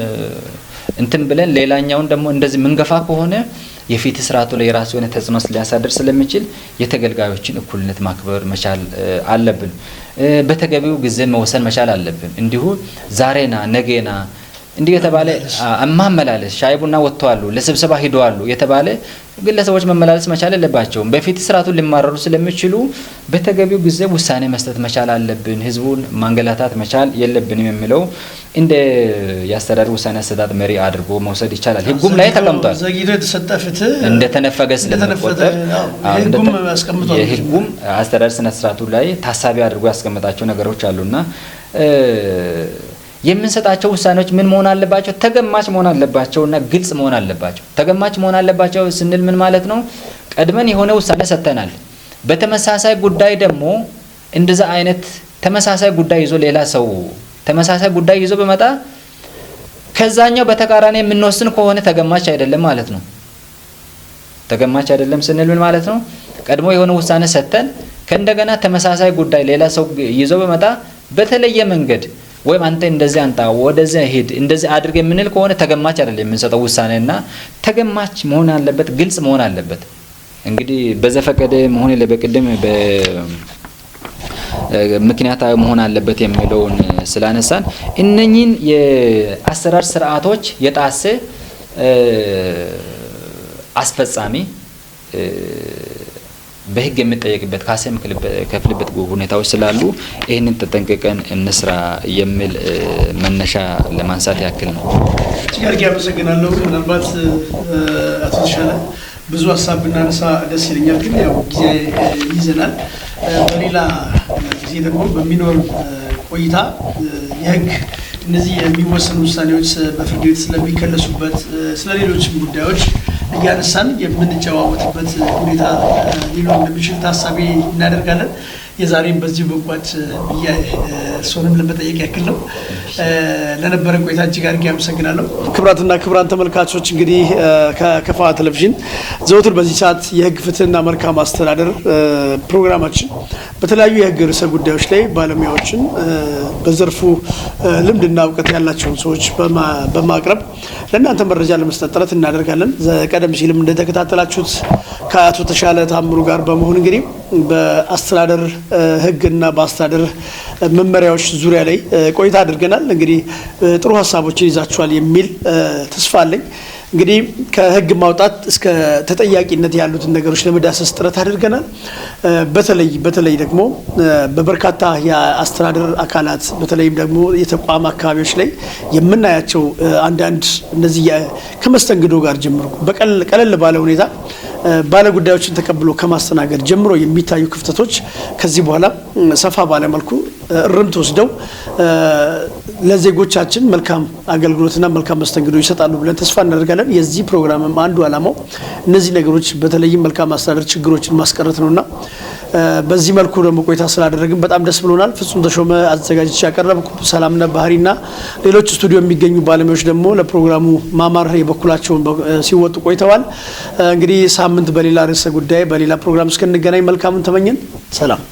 Speaker 2: እንትን ብለን ሌላኛውን ደግሞ እንደዚህ ምንገፋ ከሆነ የፍትህ ስርዓቱ ላይ የራሱ የሆነ ተጽዕኖ ሊያሳድር ስለሚችል የተገልጋዮችን እኩልነት ማክበር መቻል አለብን። በተገቢው ጊዜ መወሰን መቻል አለብን። እንዲሁ ዛሬና ነገና እንዲህ የተባለ ማመላለስ፣ ሻይ ቡና ወጥተዋሉ፣ ለስብሰባ ሂደዋሉ የተባለ ግለሰቦች መመላለስ መቻል የለባቸውም። በፍትህ ስርዓቱ ሊማረሩ ስለሚችሉ በተገቢው ጊዜ ውሳኔ መስጠት መቻል አለብን። ህዝቡን ማንገላታት መቻል የለብንም የሚለው እንደ የአስተዳደር ውሳኔ አሰጣጥ መሪ አድርጎ መውሰድ ይቻላል። ህጉም ላይ ተቀምጧል።
Speaker 1: ዘግይቶ የተሰጠ ፍትህ
Speaker 2: እንደተነፈገ ስለሚቆጠር
Speaker 1: ህጉም አስቀምጧል።
Speaker 2: የህጉም አስተዳደር ስነ ስርዓቱ ላይ ታሳቢ አድርጎ ያስቀመጣቸው ነገሮች አሉና የምንሰጣቸው ውሳኔዎች ምን መሆን አለባቸው? ተገማች መሆን አለባቸው እና ግልጽ መሆን አለባቸው። ተገማች መሆን አለባቸው ስንል ምን ማለት ነው? ቀድመን የሆነ ውሳኔ ሰጥተናል። በተመሳሳይ ጉዳይ ደግሞ እንደዛ አይነት ተመሳሳይ ጉዳይ ይዞ ሌላ ሰው ተመሳሳይ ጉዳይ ይዞ በመጣ ከዛኛው በተቃራኒ የምንወስን ከሆነ ተገማች አይደለም ማለት ነው። ተገማች አይደለም ስንል ምን ማለት ነው? ቀድሞ የሆነ ውሳኔ ሰጥተን ከእንደገና ተመሳሳይ ጉዳይ ሌላ ሰው ይዞ በመጣ በተለየ መንገድ ወይም አንተ እንደዚህ አንጣ፣ ወደዚህ ሂድ፣ እንደዚህ አድርግ የምንል ከሆነ ተገማች አይደለም የምንሰጠው ውሳኔና ተገማች መሆን አለበት፣ ግልጽ መሆን አለበት። እንግዲህ በዘፈቀደ መሆን የለበቅድም ምክንያታዊ መሆን አለበት የሚለውን ስላነሳን እነኚህን የአሰራር ስርዓቶች የጣሰ አስፈጻሚ በህግ የሚጠየቅበት ካሳ የሚከፍልበት ሁኔታዎች ስላሉ ይህንን ተጠንቅቀን እንስራ የሚል መነሻ ለማንሳት ያክል ነው።
Speaker 1: እጅግ አድርጌ አመሰግናለሁ። ምናልባት አቶ ተሻለ ብዙ ሀሳብ ብናነሳ ደስ ይለኛል፣ ግን ያው ጊዜ ይዘናል። በሌላ ጊዜ ደግሞ በሚኖር ቆይታ የህግ እነዚህ የሚወሰኑ ውሳኔዎች በፍርድ ቤት ስለሚከለሱበት ስለ ሌሎችም ጉዳዮች እያነሳን የምንጨዋወትበት ሁኔታ ሊኖር እንደሚችል ታሳቢ እናደርጋለን። የዛሬም በዚሁ ብንቋጭ ብዬ እርስዎንም ለመጠየቅ ያክል ነው። ለነበረን ቆይታ እጅግ አድርጌ አመሰግናለሁ። ክቡራትና ክቡራን ተመልካቾች እንግዲህ ከከፋ ቴሌቪዥን ዘወትር በዚህ ሰዓት የህግ ፍትህና መልካም አስተዳደር ፕሮግራማችን በተለያዩ የህግ ርዕሰ ጉዳዮች ላይ ባለሙያዎችን በዘርፉ ልምድና እውቀት ያላቸውን ሰዎች በማቅረብ ለእናንተ መረጃ ለመስጠት ጥረት እናደርጋለን። ቀደም ሲልም እንደተከታተላችሁት ከአቶ ተሻለ ታምሩ ጋር በመሆን እንግዲህ በአስተዳደር ህግና በአስተዳደር መመሪያዎች ዙሪያ ላይ ቆይታ አድርገናል። እንግዲህ ጥሩ ሀሳቦችን ይዛችኋል የሚል ተስፋ አለኝ። እንግዲህ ከህግ ማውጣት እስከ ተጠያቂነት ያሉትን ነገሮች ለመዳሰስ ጥረት አድርገናል። በተለይ ደግሞ በበርካታ የአስተዳደር አካላት በተለይም ደግሞ የተቋም አካባቢዎች ላይ የምናያቸው አንዳንድ እነዚህ ከመስተንግዶ ጋር ጀምሮ በቀለል ባለ ሁኔታ ባለ ጉዳዮችን ተቀብሎ ከማስተናገድ ጀምሮ የሚታዩ ክፍተቶች ከዚህ በኋላ ሰፋ ባለ መልኩ እርምት ወስደው ለዜጎቻችን መልካም አገልግሎትና መልካም መስተንግዶ ይሰጣሉ ብለን ተስፋ እናደርጋለን። የዚህ ፕሮግራምም አንዱ ዓላማው እነዚህ ነገሮች በተለይም መልካም አስተዳደር ችግሮችን ማስቀረት ነውና በዚህ መልኩ ደግሞ ቆይታ ስላደረግን በጣም ደስ ብሎናል። ፍጹም ተሾመ አዘጋጅቼ ያቀረብኩ፣ ሰላምነ ባህሪና ሌሎች ስቱዲዮ የሚገኙ ባለሙያዎች ደግሞ ለፕሮግራሙ ማማር የበኩላቸውን ሲወጡ ቆይተዋል። እንግዲህ ሳምንት በሌላ ርዕሰ ጉዳይ በሌላ ፕሮግራም እስክንገናኝ መልካሙን ተመኘን። ሰላም።